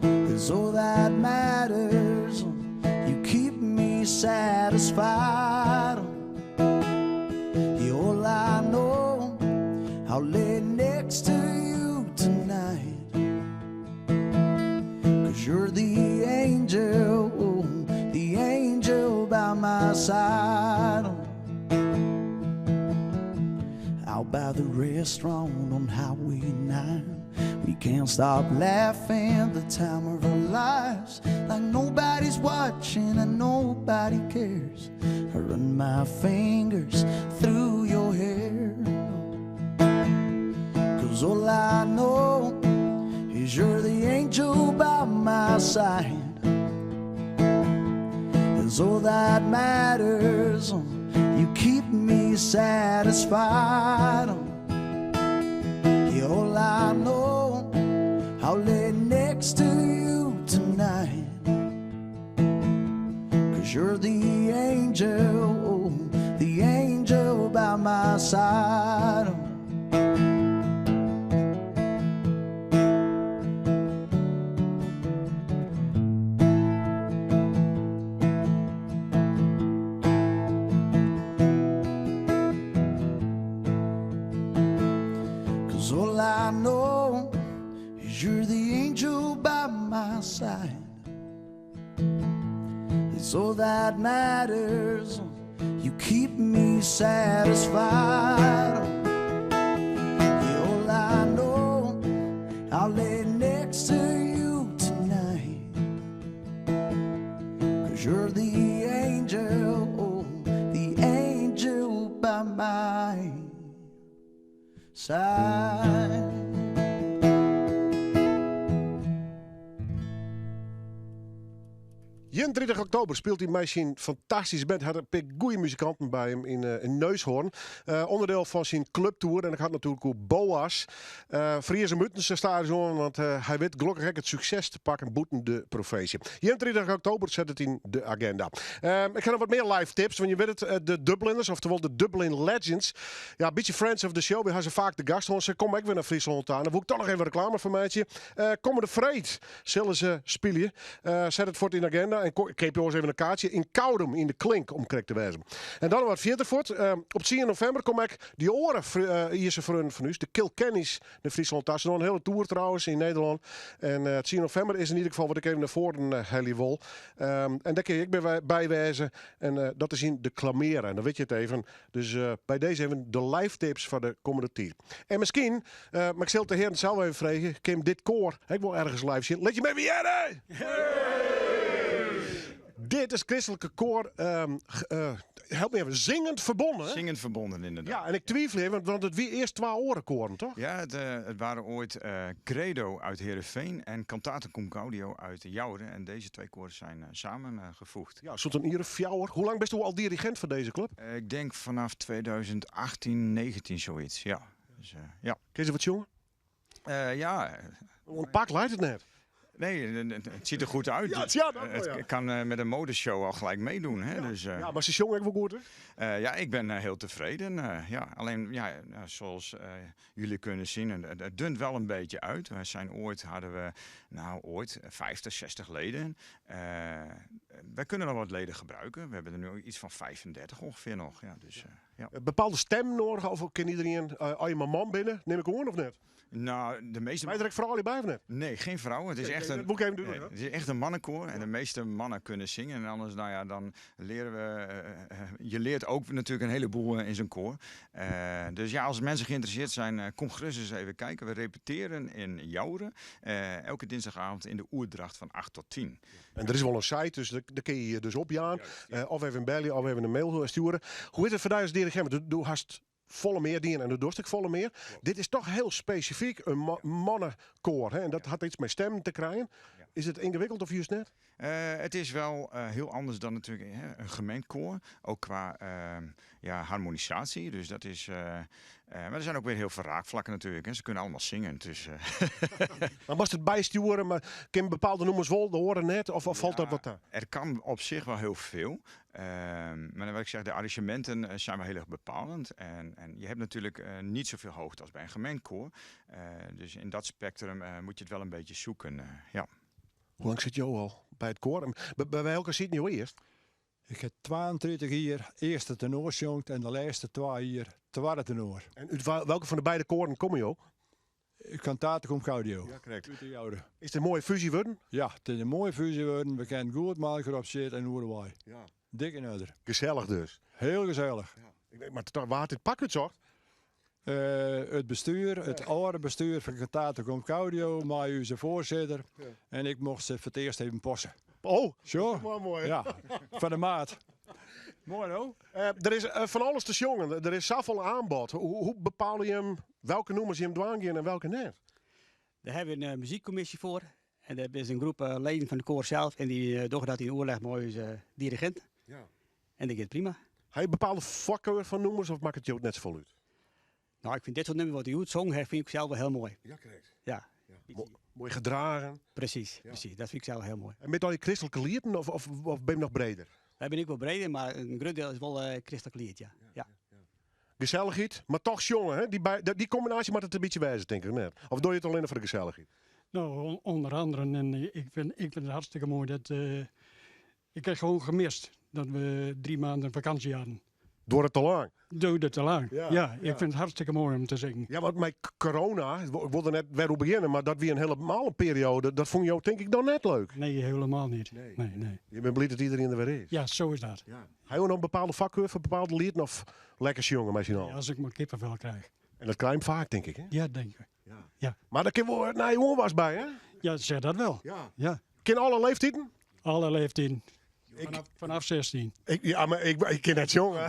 'Cause all that matters, you keep me satisfied. Yeah, all I know, I'll lay next to you tonight. 'Cause you're the angel by my side. Out by the restaurant on Highway 9. We can't stop laughing, the time of our lives. Like nobody's watching and nobody cares. I run my fingers through your hair. 'Cause all I know is you're the angel by my side. 'Cause all that matters, you keep me satisfied. Yeah, all I know, I'll lay next to you tonight. 'Cause you're the angel by my side. 'Cause all I know is you're the angel by my side. It's all that matters. You keep me satisfied. I'll lay next to you tonight. Cause you're the angel, the angel by my side. 31 oktober spilet hy mei syn fantastyske band. Hat in pear goede muzikanten by him yn, eh, yn Neushoorn. Eh, onderdeel fan syn clubtour. En ik ha it natuerlik oer Boaz. Uh, Fries om utens stadion, want uh, hy wit gelokkich ek it sukses te pakken bûten de provinsje. 31 oktober set it yn de agenda. Uh, ik ha noch wat mear live tips, want je witte it, de Dubliners, oftewol de Dublin Legends. Ja, in bytsje friends of the show, wy ha se faak te gast hân. Se komme ek wer nei Fryslân ta. Dan wol ik toch noch even reklame foar meitsje. Uh, kommende freed sille se spylje. Uh, set it fuort yn de agenda en keapje oars even in kaartsje yn Koudum yn de Klink om krekt te wêzen. En dan wat fierder fuort. Uh, op 10 novimber komme ek dy oare uh, Ierse freonen fan ús, de Kilkennys, nei Fryslân ta. Se dogge in hiele tour trouwens yn Nederlân. En uh, 10 novimber is yn ieder gefal wat ik even nei foaren uh, helje wol. Um, en dêr kin je ek by, by wêze. En uh, dat is yn de Klamera. En dan wit je it even. Dus uh, by dizze even de live tips foar de kommende tiid. En miskien, uh, mar ik sil it de hearen sels even freegje, kin dit koar ek wol ergens live sjen? Lit jim even hearre! Dit is kristlike koar, um, uh, help my even, Zingend Verbonden. Zingend Verbonden, inderdaad. Ja, en ik twivelje even, want it wie earst twa oare koaren, toch? Ja, het waren ooit Credo uit Heerenveen en Cantate Cum Gaudio uit Joure. En deze twee koren zijn samengevoegd. Ja, sûnt in jier of fjouwer. Hoe lang bisto al dirigint fan dizze klup? Ik denk vanaf 2018, 19 zoiets, ja. Dus, ja. Kinne se wat sjonge? Ja. Oan it pak leit it net. Nee, het ziet er goed uit. Ja, ja, dat wel, ja. Het kan met een modeshow al gelijk meedoen. Hè? Ja, Dus, ja, mar se sjonge ek wol goed, hè? Ja, ik ben heel tevreden. Ja. Alleen, ja, zoals jullie kunnen zien, het dunt wel een beetje uit. Wij zijn ooit, hadden we, nou ooit, 50, 60 leden. Wij kunnen nog wat leden gebruiken. We hebben er nu iets van 35 ongeveer nog. Ja, dus, ja. Bepaalde stem nedich of kin iedereen, as je mar man binne, nim ik oan of net? Nou, de meeste... Meie der ek froulju by of net? Nee, geen vrouwen. Het is Nee, echt nee, een dat moet ik even doen, nee, hoor. het is echt een mannenkoor. En de meeste mannen kunnen zingen. En anders, nou ja, dan leren we... je leert ook natuurlijk een heleboel in zo'n koor. Dus ja, als mensen geïnteresseerd zijn, kom gerust eens even kijken. We repeteren in Joure. Elke dinsdagavond in de Oerdracht van 8 tot 10. En der is wol in site, dus dêr kinne je je dus opjaan. Of even belje, of even in mail stjoere. Hoe is it foar dy as dirigint? Want do hast folle mear dien en do dochst ek folle mear. Dit is toch hiel spesifyk in mannenkoar. Hè? En dat hat iets mei stemmen te krijen. Is it yngewikkeld of just net? Het is wel heel anders dan natuurlijk, hè, een gemengd koor. Ook qua ja, harmonisatie. Dus dat is, maar er zijn ook weer heel veel raakvlakken natuurlijk. Hè. Ze kunnen allemaal zingen. Dus, Mar moatst it bystjoere, mar kinne bepaalde nûmers wol, de oaren net? Of falt dat Ja, wat ta? Er kan op zich wel heel veel. Maar wat ik zeg, de arrangementen zijn wel heel erg bepalend. En je hebt natuurlijk niet zoveel hoogte als bij een gemengd koor. Dus in dat spectrum moet je het wel een beetje zoeken. Ja. Hoe lang sit jo al by it koar? En by welke sieten jo earst? Ik ha 32 jier earste tenor sjongd en de lêste 2 jier twadde tenor. En út welke fan de beide koaren komme jo? Cantate Cum Gaudio. Ja, krekt. Út de Joure. Is it in moaie fúzje wurden? Ja, it is in moaie fúzje wurden. We kinne goed mei elkoar op sitte en oerwei. Ja. Dik yn oarder. Gesellich dus. Hiel gesellich. Ja. Ik weet, mar wa hat dit pak útsocht? It bestuur, it âlde bestuur fan Cantate Cum Gaudio, mei ús foarsitter. En ik mocht se foar it earst even passe. Oh, Zo. Moai, moai. Ja, fan de maat. Moai, no? Der is fan alles te sjongen. Der is safolle aanbod. Hoe bepale jim welke nûmers jim dwaan gean en welke net? Dêr hawwe we in muzykkommisje foar. En dat is in groep leden fan de koar sels en dy dogge dat yn oerlis mei ús dirigint. Ja. En dat giet prima. Ha je bepaalde foarkar fan nûmers of makket it jo net safolle út? Nou, ik fyn dit soart nûmers wat dy hjoed songen ha, fyn ik sels wol hiel moai. Ja, krekt. Ja. Ja. Moai gedragen. Presys, Ja. presys. Dat fyn ik sels hiel moai. En mei al dy kristlike lieten of binne je noch breder? Wy binne ek wol breder, mar in grut diel is wol kristlik liet, ja. Ja. Gesellichheid, mar toch sjonge, hè? Dy kombinaasje moat it in bytsje wêze, tink ik net. Of dogge je it allinnich foar de gesellichheid? Nou, onder andere. En ik vind het hartstikke mooi dat... Ik heb gewoon gemist dat we 3 maanden vakantie hadden. Duorre it te lang? Duurde te lang, Ja, ja. ja. Ik vind het hartstikke mooi om te zingen. Ja, want mei corona, ik wol der net wer oer begjinne, mar dat wie in hielendal in perioade, dat fûn jo tink ik dan net leuk? Nee, hielendal net. Nee. Nee, nee. Je bent bliid dat iedereen der wer is? Ja, zo is dat. Ja. Ha jo noch in bepaalde foarkar foar bepaalde lieten of lekker sjonge mei syn allen? Ja, as ik mar kippenvel krij. En dat krij je faak, tink ik, hè? Ja, tink ik. Ja. Mar der kin wol nije oanwas by, hè? Ja, zeg dat wel. Ja. Ja. Kin alle leeftijden? Alle leeftijden. Vanaf 16. Ik, ja, mar ik kin net sjonge.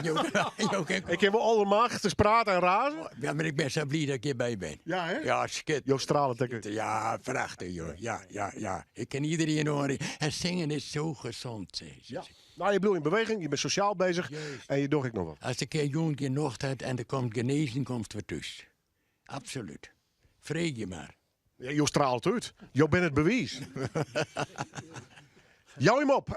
Ik kin wol aldermachtichst prate en raze. Ja, mar ik bin sa bliid dat ik hjirby bin. Ja, hè? Ja, skit. Jo strale it ek út. Ja, prachtich, joh. Ja, ja, ja. Ik kin iedereen oanrieden. En zingen is zo gezond, zeg. Ja. Nou, je bliuwt yn beweging, je bent sosjaal bezich en je docht ek noch wat. As de kear jûn gjin nocht hat en der komt genezen, komst wer thús. Absolút. Freegje mar. Ja, jo straalt út. Jo binne it bewiis. Jou him op.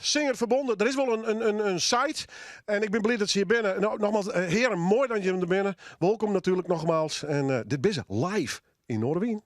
Singer Verbonden. Der is wol in site. En ik bin bliid dat se hjir binne. No, nogmaals, heren, moai dat jim der binne. Wolkom natuerlik nogmaals. En dit binne se live yn Noardewyn.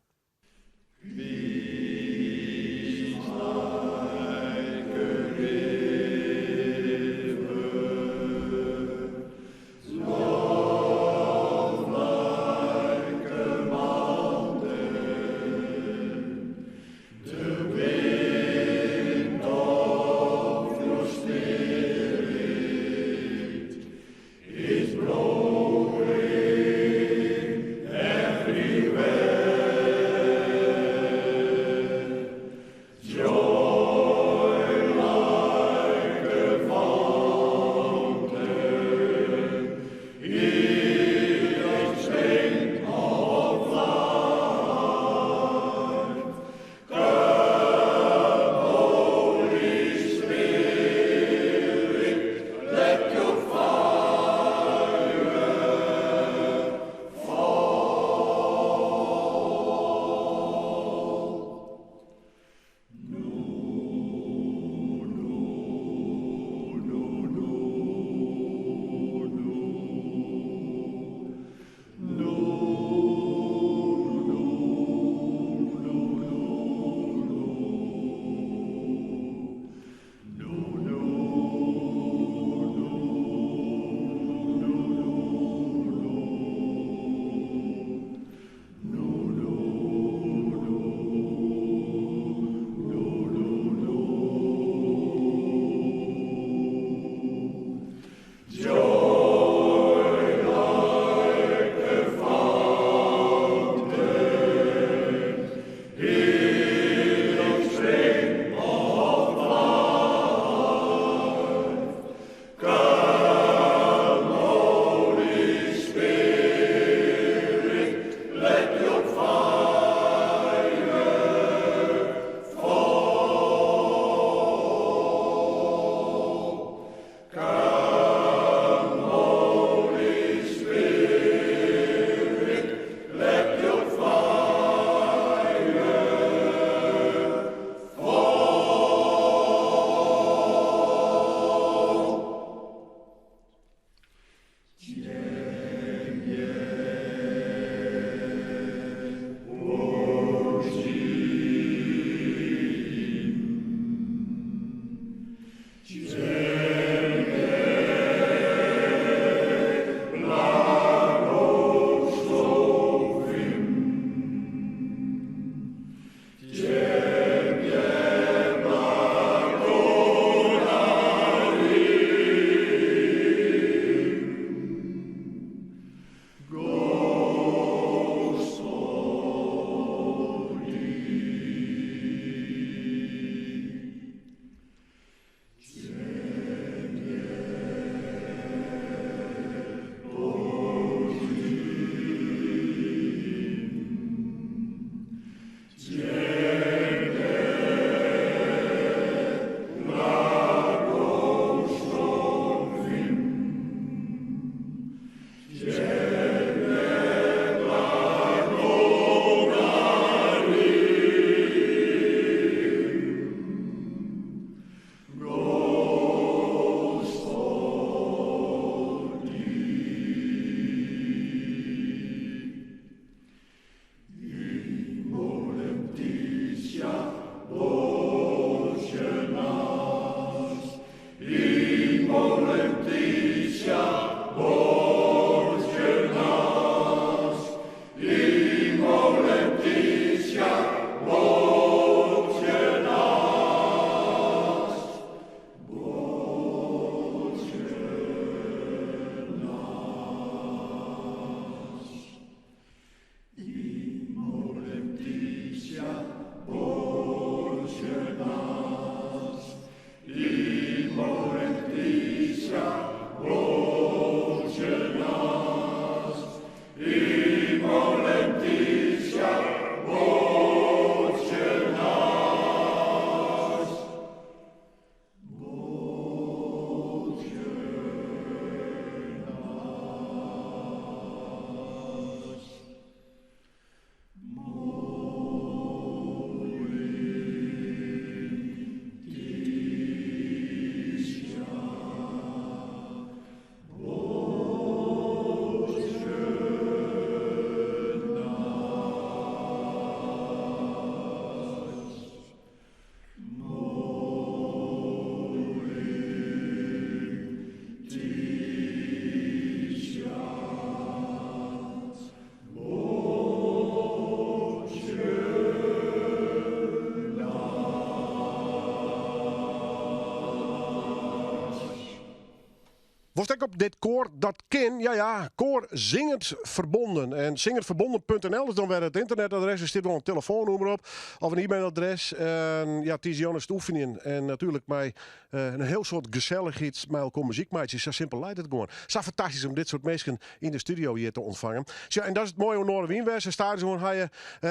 Wolst ek op dit koar? Dat kin, ja ja, koar Zingend Verbonden. En zingendverbonden.nl is dan wer it ynternetadres. Der stiet wol in telefoannûmer op of in e-mailadres. En ja, tiisdeitejûn is it oefenjen en natuerlik mei in hiel soad gesellichheid mei elkoar muzyk meitsje. Sa simpel leit it gewoan. Sa fantastysk om dit soart minsken yn de studio hjir te ûntfangen. Sja, en dat is it moaie oan Noardewyn wêze. Stadichoan ha je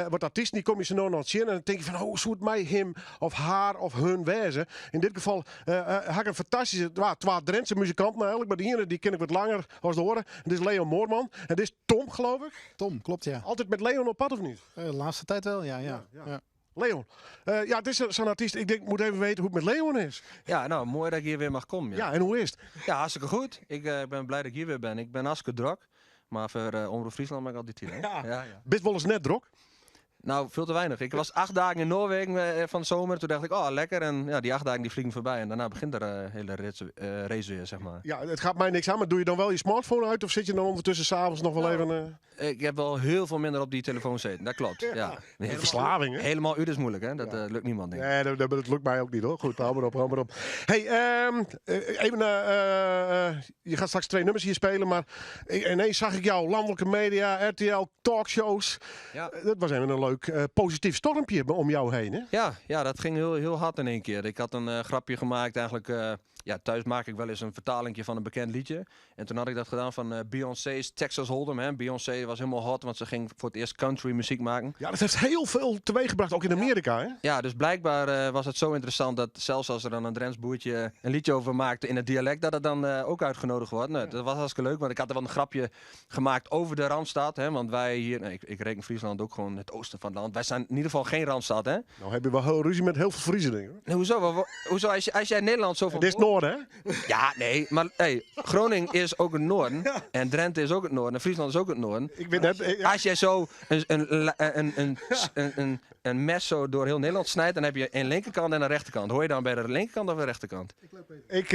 wat artysten, dy komme je sa no en dan tsjin en dan tink je fan, oh, soe it mei him of har of hun wêze? Yn dit gefal ha ik in fantastyske, twa Drentse muzikanten eigenlik, mar de iene dy ken ik wat langer as de oare. En dit is Leon Moorman en dit is Tom, geloof ik? Tom, klopt ja. Altyd met Leon op pad of niet? De laatste tijd wel, ja. ja, ja. Leon, ja, het is zo'n artiest. Ik denk, ik moet even weten hoe het met Leon is. Ja, nou, mooi dat ik hier weer mag komen. Ja, ja en hoe is het? Ja, hartstikke goed. Ik ben blij dat ik hier weer ben. Ik ben hartstikke drok. Maar voor Omroep Friesland ben ik altijd hier. Ja. Ja, ja. Bist wel eens net drok? Nou, veel te weinig. Ik was 8 dagen in Noorwegen van de zomer. Toen dacht ik, oh, lekker. En ja, die 8 dagen die vliegen voorbij. En daarna begint er hele race weer, zeg maar. Ja, het gaat mij niks aan. Maar doe je dan wel je smartphone uit? Of zit je dan ondertussen s'avonds nog wel even... Ik heb wel heel veel minder op die telefoon zitten. Dat klopt, ja. Ja. Verslaving, hè? Helemaal uit is moeilijk, hè? Dat lukt niemand, denk ik. Nee, dat lukt mij ook niet, hoor. Goed, hou maar op, hou maar op. Hey, even... je gaat straks 2 nummers hier spelen, maar ineens zag ik jou landelijke media, RTL, talkshows. Ja. Dat was even een leuk positief stormpje om jou heen, hè? Ja, ja, dat ging heel, heel hard in één keer. Ik had een grapje gemaakt eigenlijk. Ja, thuis maak ik wel eens een vertalingje van een bekend liedje. En toen had ik dat gedaan van Beyoncé's Texas Hold'em. Hè. Beyoncé was helemaal hot, want ze ging voor het eerst country muziek maken. Ja, dat heeft heel veel teweeggebracht, ook in Amerika, hè? Ja, dus blijkbaar was het zo interessant dat zelfs als er dan een Drents boertje een liedje over maakte in het dialect, dat het dan ook uitgenodigd wordt. Nou, dat was hartstikke leuk, want ik had er wel een grapje gemaakt over de Randstad. Hè, want wij hier, nee, ik reken Friesland ook gewoon het oosten van het land. Wij zijn in ieder geval geen Randstad, hè? Nou heb je wel heel ruzie met heel veel Friezen, denk ik, hoor. Nee, hoezo? Hoezo? Als jij Nederland zo van Dit is het noorden, hè? Ja, nee, maar hey, Groningen is ook het noorden. En Drenthe is ook het noorden. En Friesland is ook het noorden. Ik weet net, ja. Als jij zo een mes zo door heel Nederland snijdt, dan heb je een linkerkant en een rechterkant. Hoor je dan bij de linkerkant of de rechterkant? Ik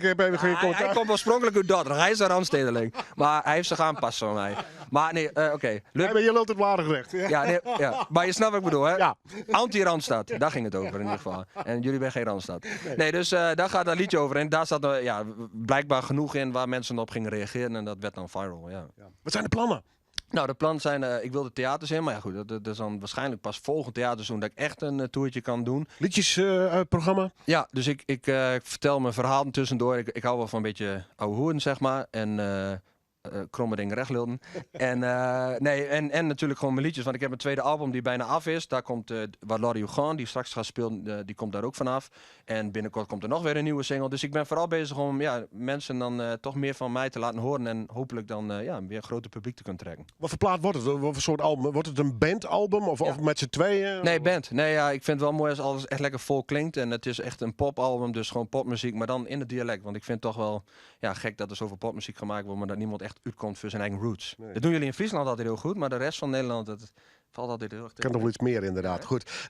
heb even geen commentaar. Hij komt oorspronkelijk uit Dordrecht. Hij is een Randstedeling. Maar hij heeft zich aanpassen van mij. Maar nee, oké. Nee, maar je lult het waardig recht. Ja, nee, ja. Maar je snapt wat ik bedoel, hè? Ja. Anti-Randstad, daar ging het over in ieder geval. En jullie zijn geen Randstad. Nee. Nee, dus daar gaat dat liedje over. En daar zat er, ja, blijkbaar genoeg in waar mensen op gingen reageren. En dat werd dan viral, ja. Ja. Wat zijn de plannen? Nou, de plannen zijn, ik wil de theaters in, maar ja goed, dat is dan waarschijnlijk pas volgend theaterseizoen dat ik echt een toertje kan doen. Liedjesprogramma? Ja, dus ik vertel mijn verhaal tussendoor. Ik hou wel van een beetje ouwe hoeren, zeg maar. En kromme dingen recht lullen. En, nee, en natuurlijk gewoon mijn liedjes, want ik heb mijn tweede album die bijna af is. Daar komt Waar Lorry Hugon, die straks gaat spelen, die komt daar ook vanaf. En binnenkort komt er nog weer een nieuwe single. Dus ik ben vooral bezig om, ja, mensen dan toch meer van mij te laten horen en hopelijk dan weer een groter publiek te kunnen trekken. Wat voor plaat wordt het? Wat voor soort album? Wordt het een bandalbum of met z'n tweeën? Nee, band. Nee, ja, ik vind het wel mooi als alles echt lekker vol klinkt. En het is echt een popalbum, dus gewoon popmuziek, maar dan in het dialect. Want ik vind het toch wel, ja, gek dat er zoveel popmuziek gemaakt wordt, maar dat niemand echt uitkomt voor zijn eigen roots. Nee. Dat doen jullie in Friesland altijd heel goed, maar de rest van Nederland, dat valt altijd heel erg tegen. Kan nog wel iets meer inderdaad. Ja. Goed.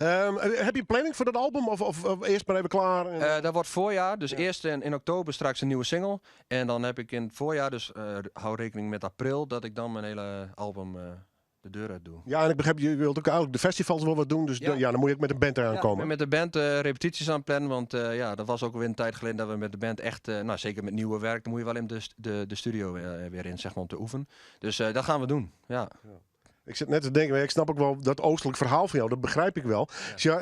Heb je planning voor dat album of eerst maar even klaar? En... Dat wordt voorjaar, dus eerst in oktober straks een nieuwe single. En dan heb ik in het voorjaar, dus hou rekening met april, dat ik dan mijn hele album de deur uit doe. Ja, en ik begrijp, je wilt ook eigenlijk de festivals wel wat doen, dus dan moet je ook met de band eraan Ja, komen. ik ben met de band repetities aan het plannen, want ja, dat was ook weer een tijd geleden dat we met de band echt, nou zeker met nieuwe werk, dan moet je wel in de studio weer in, zeg maar, om te oefenen. Dus dat gaan we doen, ja. Ja. Ik zit net te denken, maar ik snap ook wel dat oostelijk verhaal van jou, dat begrijp ik wel. Ja. Dus ja,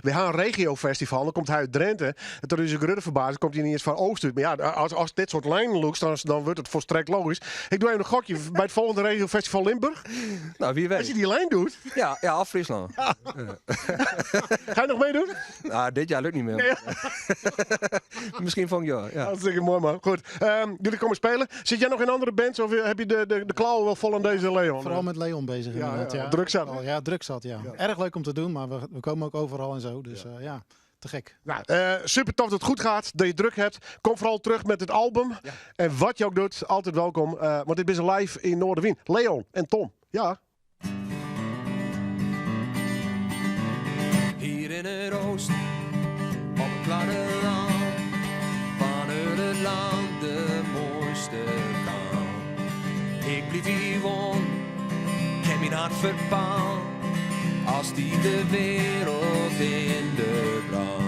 we gaan een regiofestival, dan komt hij uit Drenthe. En toen is ik Rudde verbaasd, komt hij niet eens van Oost uit. Maar ja, als dit soort lijnen loopt, dan wordt het volstrekt logisch. Ik doe even een gokje bij het volgende regiofestival Limburg. Nou, wie weet. Als je die lijn doet. Ja, ja, af Friesland. Ja. Ga je nog meedoen? Nou, dit jaar lukt niet meer. Nee. Misschien volgend jaar, ja. Hartstikke mooi, man. Goed. Jullie komen spelen. Zit jij nog in andere bands of heb je de klauwen wel vol aan deze Leon? Vooral met Leon bezig. Ja, inderdaad, ja, ja. druk zat. Al, ja, druk zat, ja. Erg leuk om te doen, maar we komen ook overal en zo. Dus ja, te gek. Nou, super tof dat het goed gaat, dat je druk hebt. Kom vooral terug met het album. Ja. En wat je ook doet, altijd welkom. Want dit is live in Noardewyn. Leon en Tom, ja. Hier in het oosten, op het platteland, van het land de mooiste kant. Ik blijf hier wonen, ik heb mijn hart verpand, als die de wereld in de brand.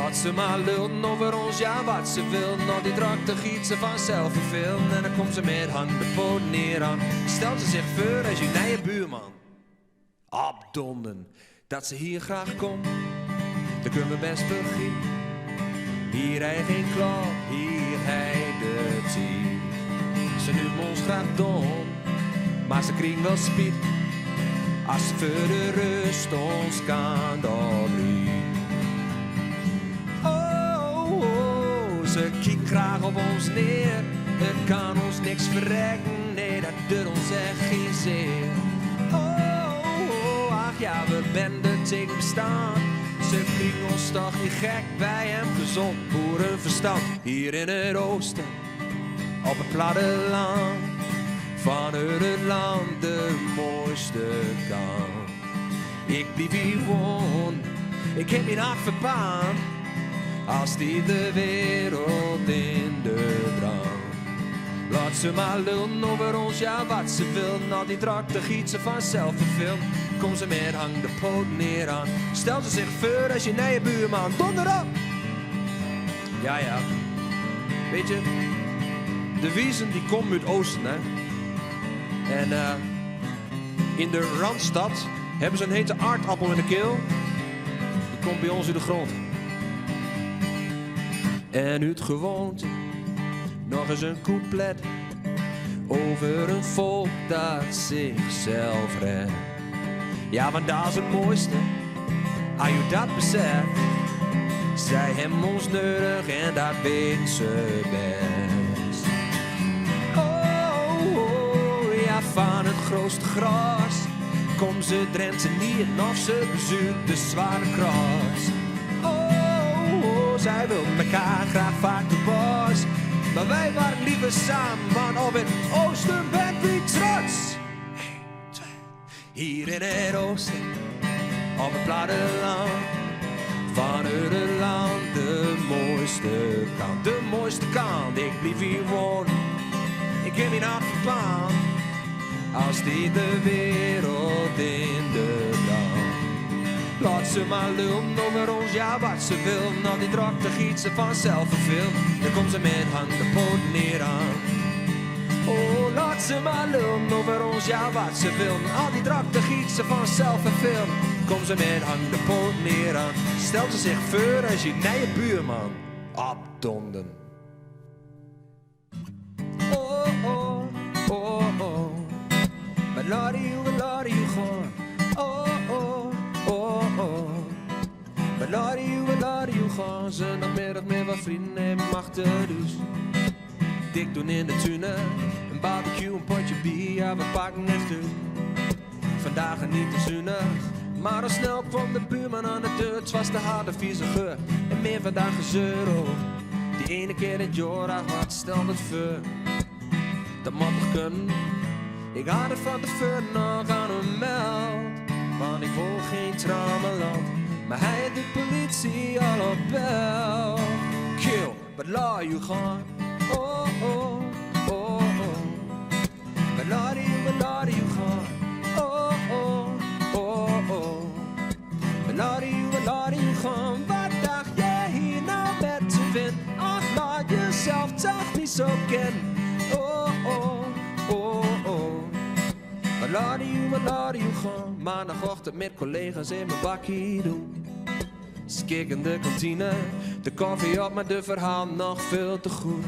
Laat ze maar lullen over ons, ja wat ze willen. Al die drokte giet ze vanzelf vervelen. En dan komt ze met hang de poot neer aan. Stelt ze zich voor als je nieuwe buurman. Opdonden dat ze hier graag komt. Dat kunnen we best begrijpen. Hier hij geen klap, hier hij de tijd. Ze noemen ons graag dom, maar ze kriegen wel spiet. Als ze voor de rust ons kan oprijden. Oh, oh, ze kijken graag op ons neer. Het kan ons niks verrekken, nee, dat doet ons echt geen zeer. Oh, oh, ach ja, we benden tegen bestaan. Ze kriegen ons toch niet gek, wij hem gezond boerenverstand. Hier in het oosten, op het platteland. Van het land de mooiste kant. Ik blijf hier wonen, ik heb mijn hart verpand. Als die de wereld in de brand. Laat ze maar lullen over ons, ja wat ze willen. Al die drakte giet ze vanzelf vervuld. Kom ze met hang de poot neer aan. Stel ze zich voor als je naar je buurman. Donder op! Ja, ja. Weet je, de wiezen die komen uit Oosten, hè. En in de Randstad hebben ze een hete aardappel in de keel. Die komt bij ons in de grond. En uit gewoonte nog eens een couplet over een volk dat zichzelf redt. Ja, want dat is het mooiste, als je dat beseft. Zij hebben ons nodig en dat weten ze best. Oh, oh, ja, van het grootste gras komt ze Drenthe niet of ze bezoekt de zware kras. Oh, oh, zij wil elkaar graag vaak de bos. Maar wij waren liever samen, want op het oosten ben ik trots. 1, 2. Hier in het oosten, op het platteland. Van het land, de mooiste kant, de mooiste kant. Ik blijf hier wonen, ik heb mijn hart verpand. Als die de wereld in de brand. Laat ze maar lullen over ons, ja wat ze wil. Al die drakte giet ze vanzelf verveel. Dan komt ze met hang de poot neer aan. Oh, laat ze maar lullen over ons, ja wat ze wil. Al die drakte giet ze vanzelf verveel. Kom ze met hang de poot neer aan. Stelt ze zich voor als je nieuwe buurman. Opdonden. Oh, oh, oh, oh. Maar laat je, laat je gaan. Oh, oh, oh, oh. Maar laat je, laat je gaan. Zondagmiddag met wat vrienden en achter dus. Dik doen in de tuinen. Een barbecue, een potje bier, ja, we pakken echt uit. Vandaag en niet te zuinig. Maar al snel kwam de buurman aan de deur. Het was de harde vieze geur. En meer vandaag gezeur, oh. Die ene keer in het jaar, ach, wat stelt het voor? Dat moet toch kunnen? Ik had het van tevoren nog aan hem meld. Want ik wil geen trammeland. Maar hij had de politie al op bel. Kill, wat laat je gaan? Oh, oh, oh, oh. Wat laat je, wat laat je gaan? Oh, oh, oh, oh. Wat laat je, wat laat je gaan? Wat dacht jij hier nou met te vinden? Ach, laat jezelf toch niet zo kennen. Oh, oh, oh, oh. Wat laat je, wat laat je gaan? Maandagochtend met collega's in mijn bakkie doen. Skik in de kantine, de koffie op, maar de verhaal nog veel te goed.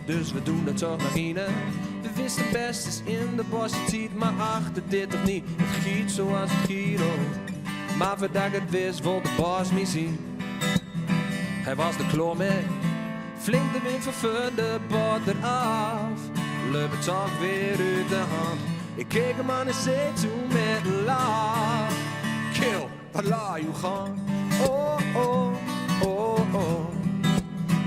Dus we doen het toch nog in. We wisten best is in de bosse tijd, maar achter dit toch niet. Het giet zoals het giet, oh. Maar voordat ik het wist, wil de baas me zien. Hij was de kloor mee. Flink de wind van de bord eraf. Loop het toch weer uit de hand. Ik keek hem aan en zei toen met een lach. Kill, wat laat je gaan? Oh, oh, oh, oh.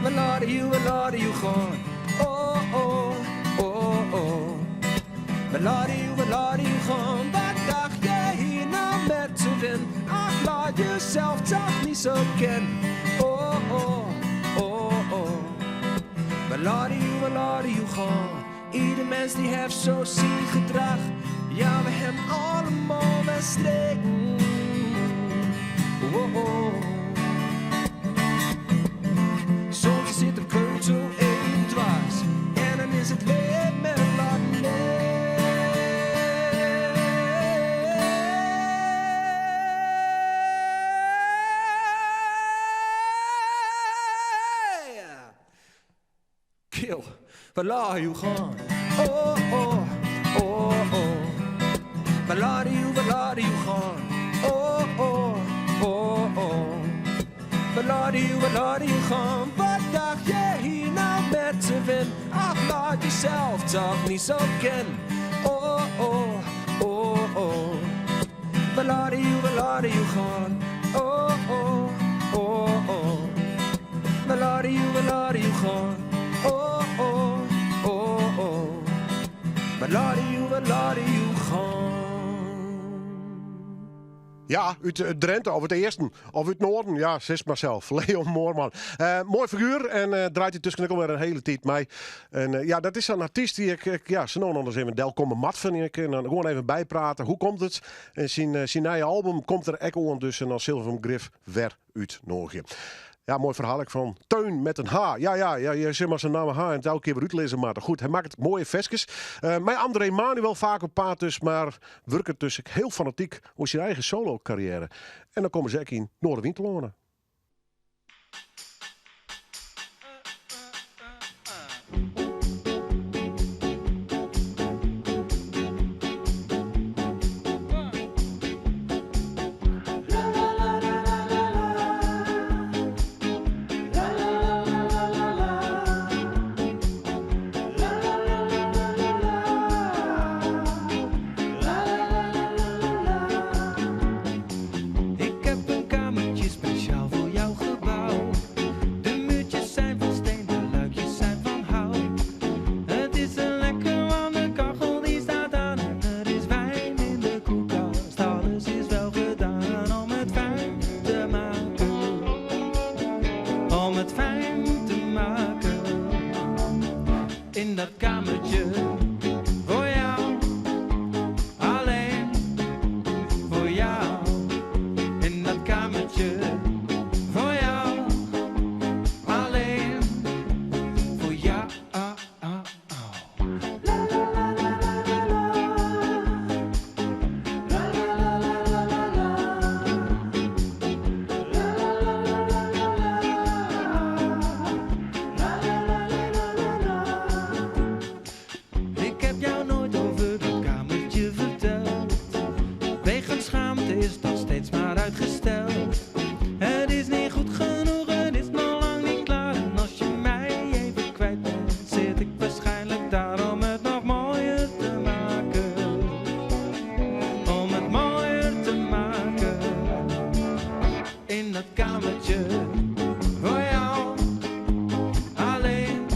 Wat laat je, wat laat je gaan? Oh, oh, oh, oh. Wat laat je, wat laat je gaan? Wat dacht jij hier nou met te winnen? Ach, laat jezelf toch niet zo kennen. Oh, oh, oh, oh. Wat laat je, wat laat je gaan? Ieder mens die heeft zo zijn gedrag. Ja, we hebben allemaal wel streken. Oh, oh. Kil, we laten jou gaan. Oh, oh, oh, oh. We laten jou, we laten jou gaan. Oh, oh, oh, oh. We laten jou, we laten jou gaan. Wat dacht je hier nou met te winnen? Ach, laat jezelf toch niet zo kennen. Oh, oh, oh, oh. We laten jou, we laten jou gaan. Oh, oh, oh, oh. We laten jou, we laten jou gaan. Oh, oh, oh, oh. We laten jou, we laten jou gaan. Ja, út eh, Drenthe of it easten of út Noarden. Ja, sis mar sels. Leon Moorman. Eh, moai figuer en eh, draait yntusken ek alwer in hiele tiid mei. En ja, dat is sa'n artyst dy't ik, ik ja, sa no en dan ris even delkomme moat, fyn ik. En dan gewoan even byprate. Hoe komt it? En syn, syn nije album komt der ek oan, dus en dan sille we him grif wer útnûgje. Ja, moai ferhaal ek fan Teun met in H. Ja, ja, ja, je sil mar sa'n namme ha en it elke kear wer útlizze moatte. Goed, hy makket moaie ferskes. Uh, mei André Manuel faak op paad dus, mar wurket dus ek hiel fanatyk oan syn eigen solo-karriêre. En dan komme se ek yn Noardewyn telâne. Ik heb een kamertje speciaal voor jou gebouwd. De muurtjes zijn van steen, de luikjes zijn van hout. Het is een lekker, want de kachel die staat aan. En er is wijn in de koelkast. Alles is wel gedaan om het fijn te maken. Om het fijn te maken. In dat kamertje voor jou. Alleen voor jou. In dat kamertje voor jou. Alleen voor jou. Ik heb jou nooit over dat kamertje verteld. Wegens schaamte is dat steeds maar uitgesteld. Het is niet goed genoeg, het is nog lang niet klaar. En als je mij even kwijt bent, zit ik waarschijnlijk daar om het nog mooier te maken. Om het mooier te maken. In dat kamertje voor jou. Alleen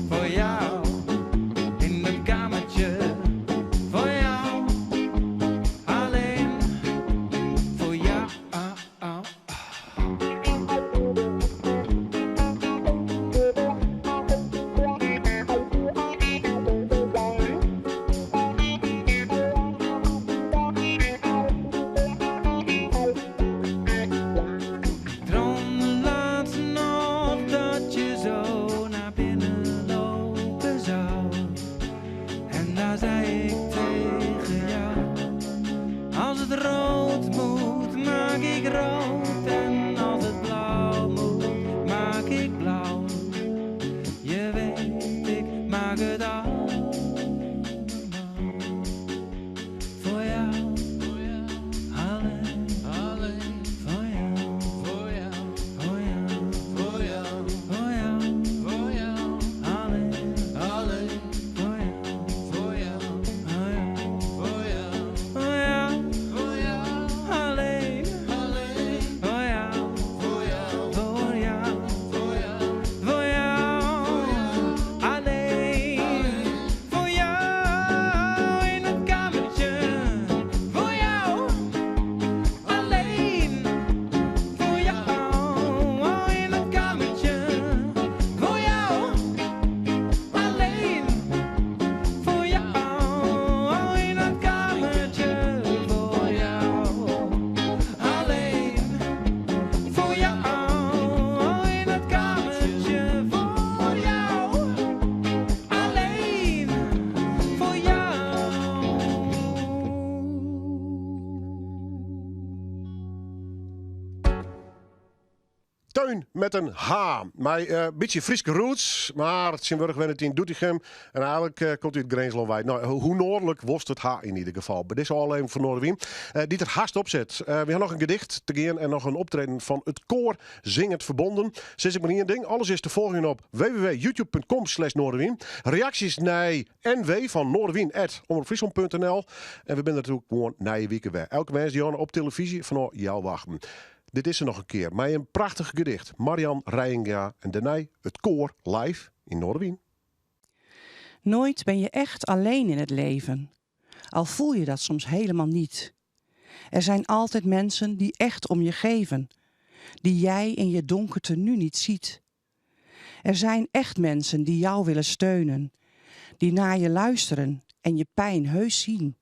voor jou. In dat kamertje voor jou. Alleen voor jou. Ik droomde laatst nog dat je zo naar binnen lopen zou. En daar zei ik tegen jou: Als het rood moet, maak ik rood. En als het blauw moet, maak ik blauw. Je weet, ik maak het allemaal voor jou. Alleen, alleen voor jou, voor jou, voor jou, voor jou, voor jou, voor jou. Alleen, alleen voor jou, voor jou, voor jou, voor jou, voor jou, voor jou. Alleen, alleen voor jou, voor jou, voor jou, voor jou, voor jou. Alleen, Teun met in H. Mei in bytsje Fryske roots, mar tsjintwurdich wennet hy yn Doetinchem. En eigenlik komt hy út Grinslân wei. No, hoe noardlik wolst it ha yn ieder gefal. By dizze ôflevering fan Noardewyn, dy't der hast op sit. Wy ha noch in gedicht te gean en noch in optreden fan it koar Zingend Verbonden. Sis ik mar ien ding, alles is te folgjen op www.youtube.com slash Noardewyn. Reaksjes nei nw fan noardewyn@omropfryslan.nl. En we binne der natuerlik gewoan nije wike wer. Elke woansdei op telefyzje fanôf healwei achten. Dit is se noch in kear mei in prachtich gedicht. Marian Reijenga en dêrnei it koar live yn Noardewyn. Nooit ben je echt alleen in het leven. Al voel je dat soms helemaal niet. Er zijn altijd mensen die echt om je geven. Die jij in je donkerte nu niet ziet. Er zijn echt mensen die jou willen steunen. Die naar je luisteren en je pijn heus zien.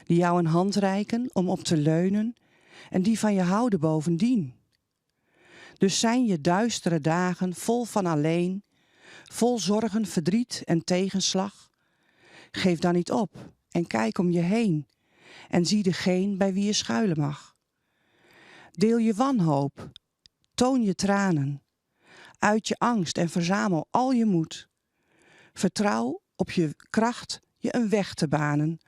Die jou een hand reiken om op te leunen en die van je houden bovendien. Dus zijn je duistere dagen vol van alleen, vol zorgen, verdriet en tegenslag? Geef dan niet op en kijk om je heen en zie degene bij wie je schuilen mag. Deel je wanhoop, toon je tranen, uit je angst en verzamel al je moed. Vertrouw op je kracht je een weg te banen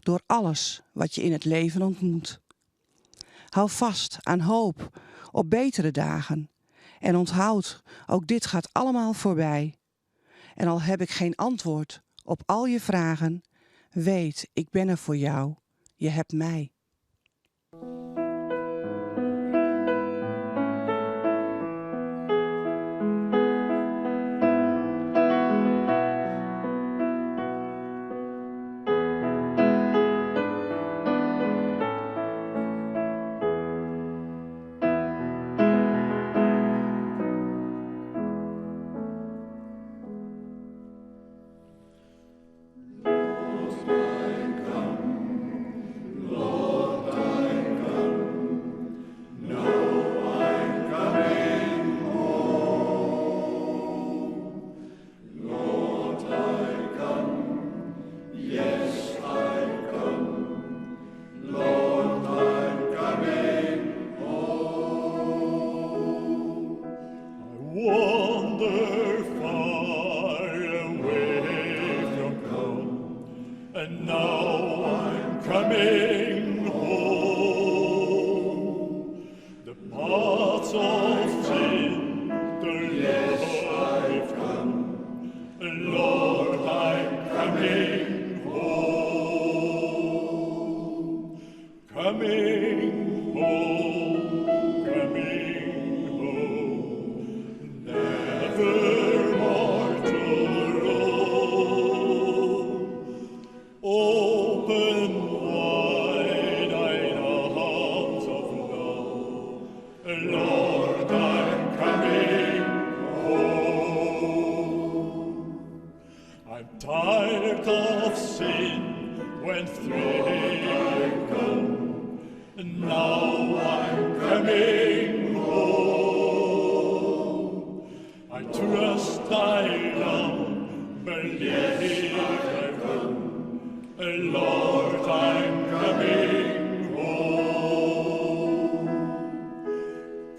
door alles wat je in het leven ontmoet. Hou vast aan hoop op betere dagen en onthoud, ook dit gaat allemaal voorbij. En al heb ik geen antwoord op al je vragen, weet, ik ben er voor jou. Je hebt mij.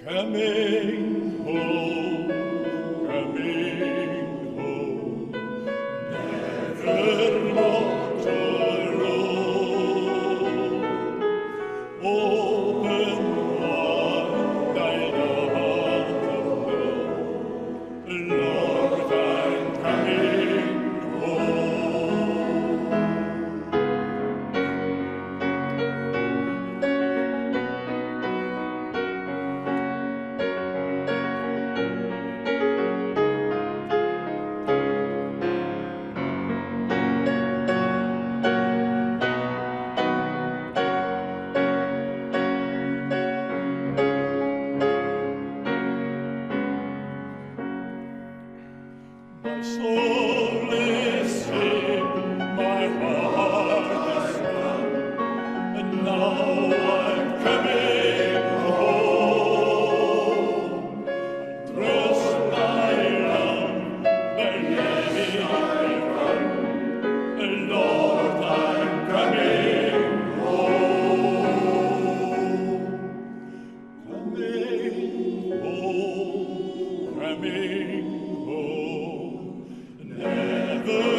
Coming home. Wurd.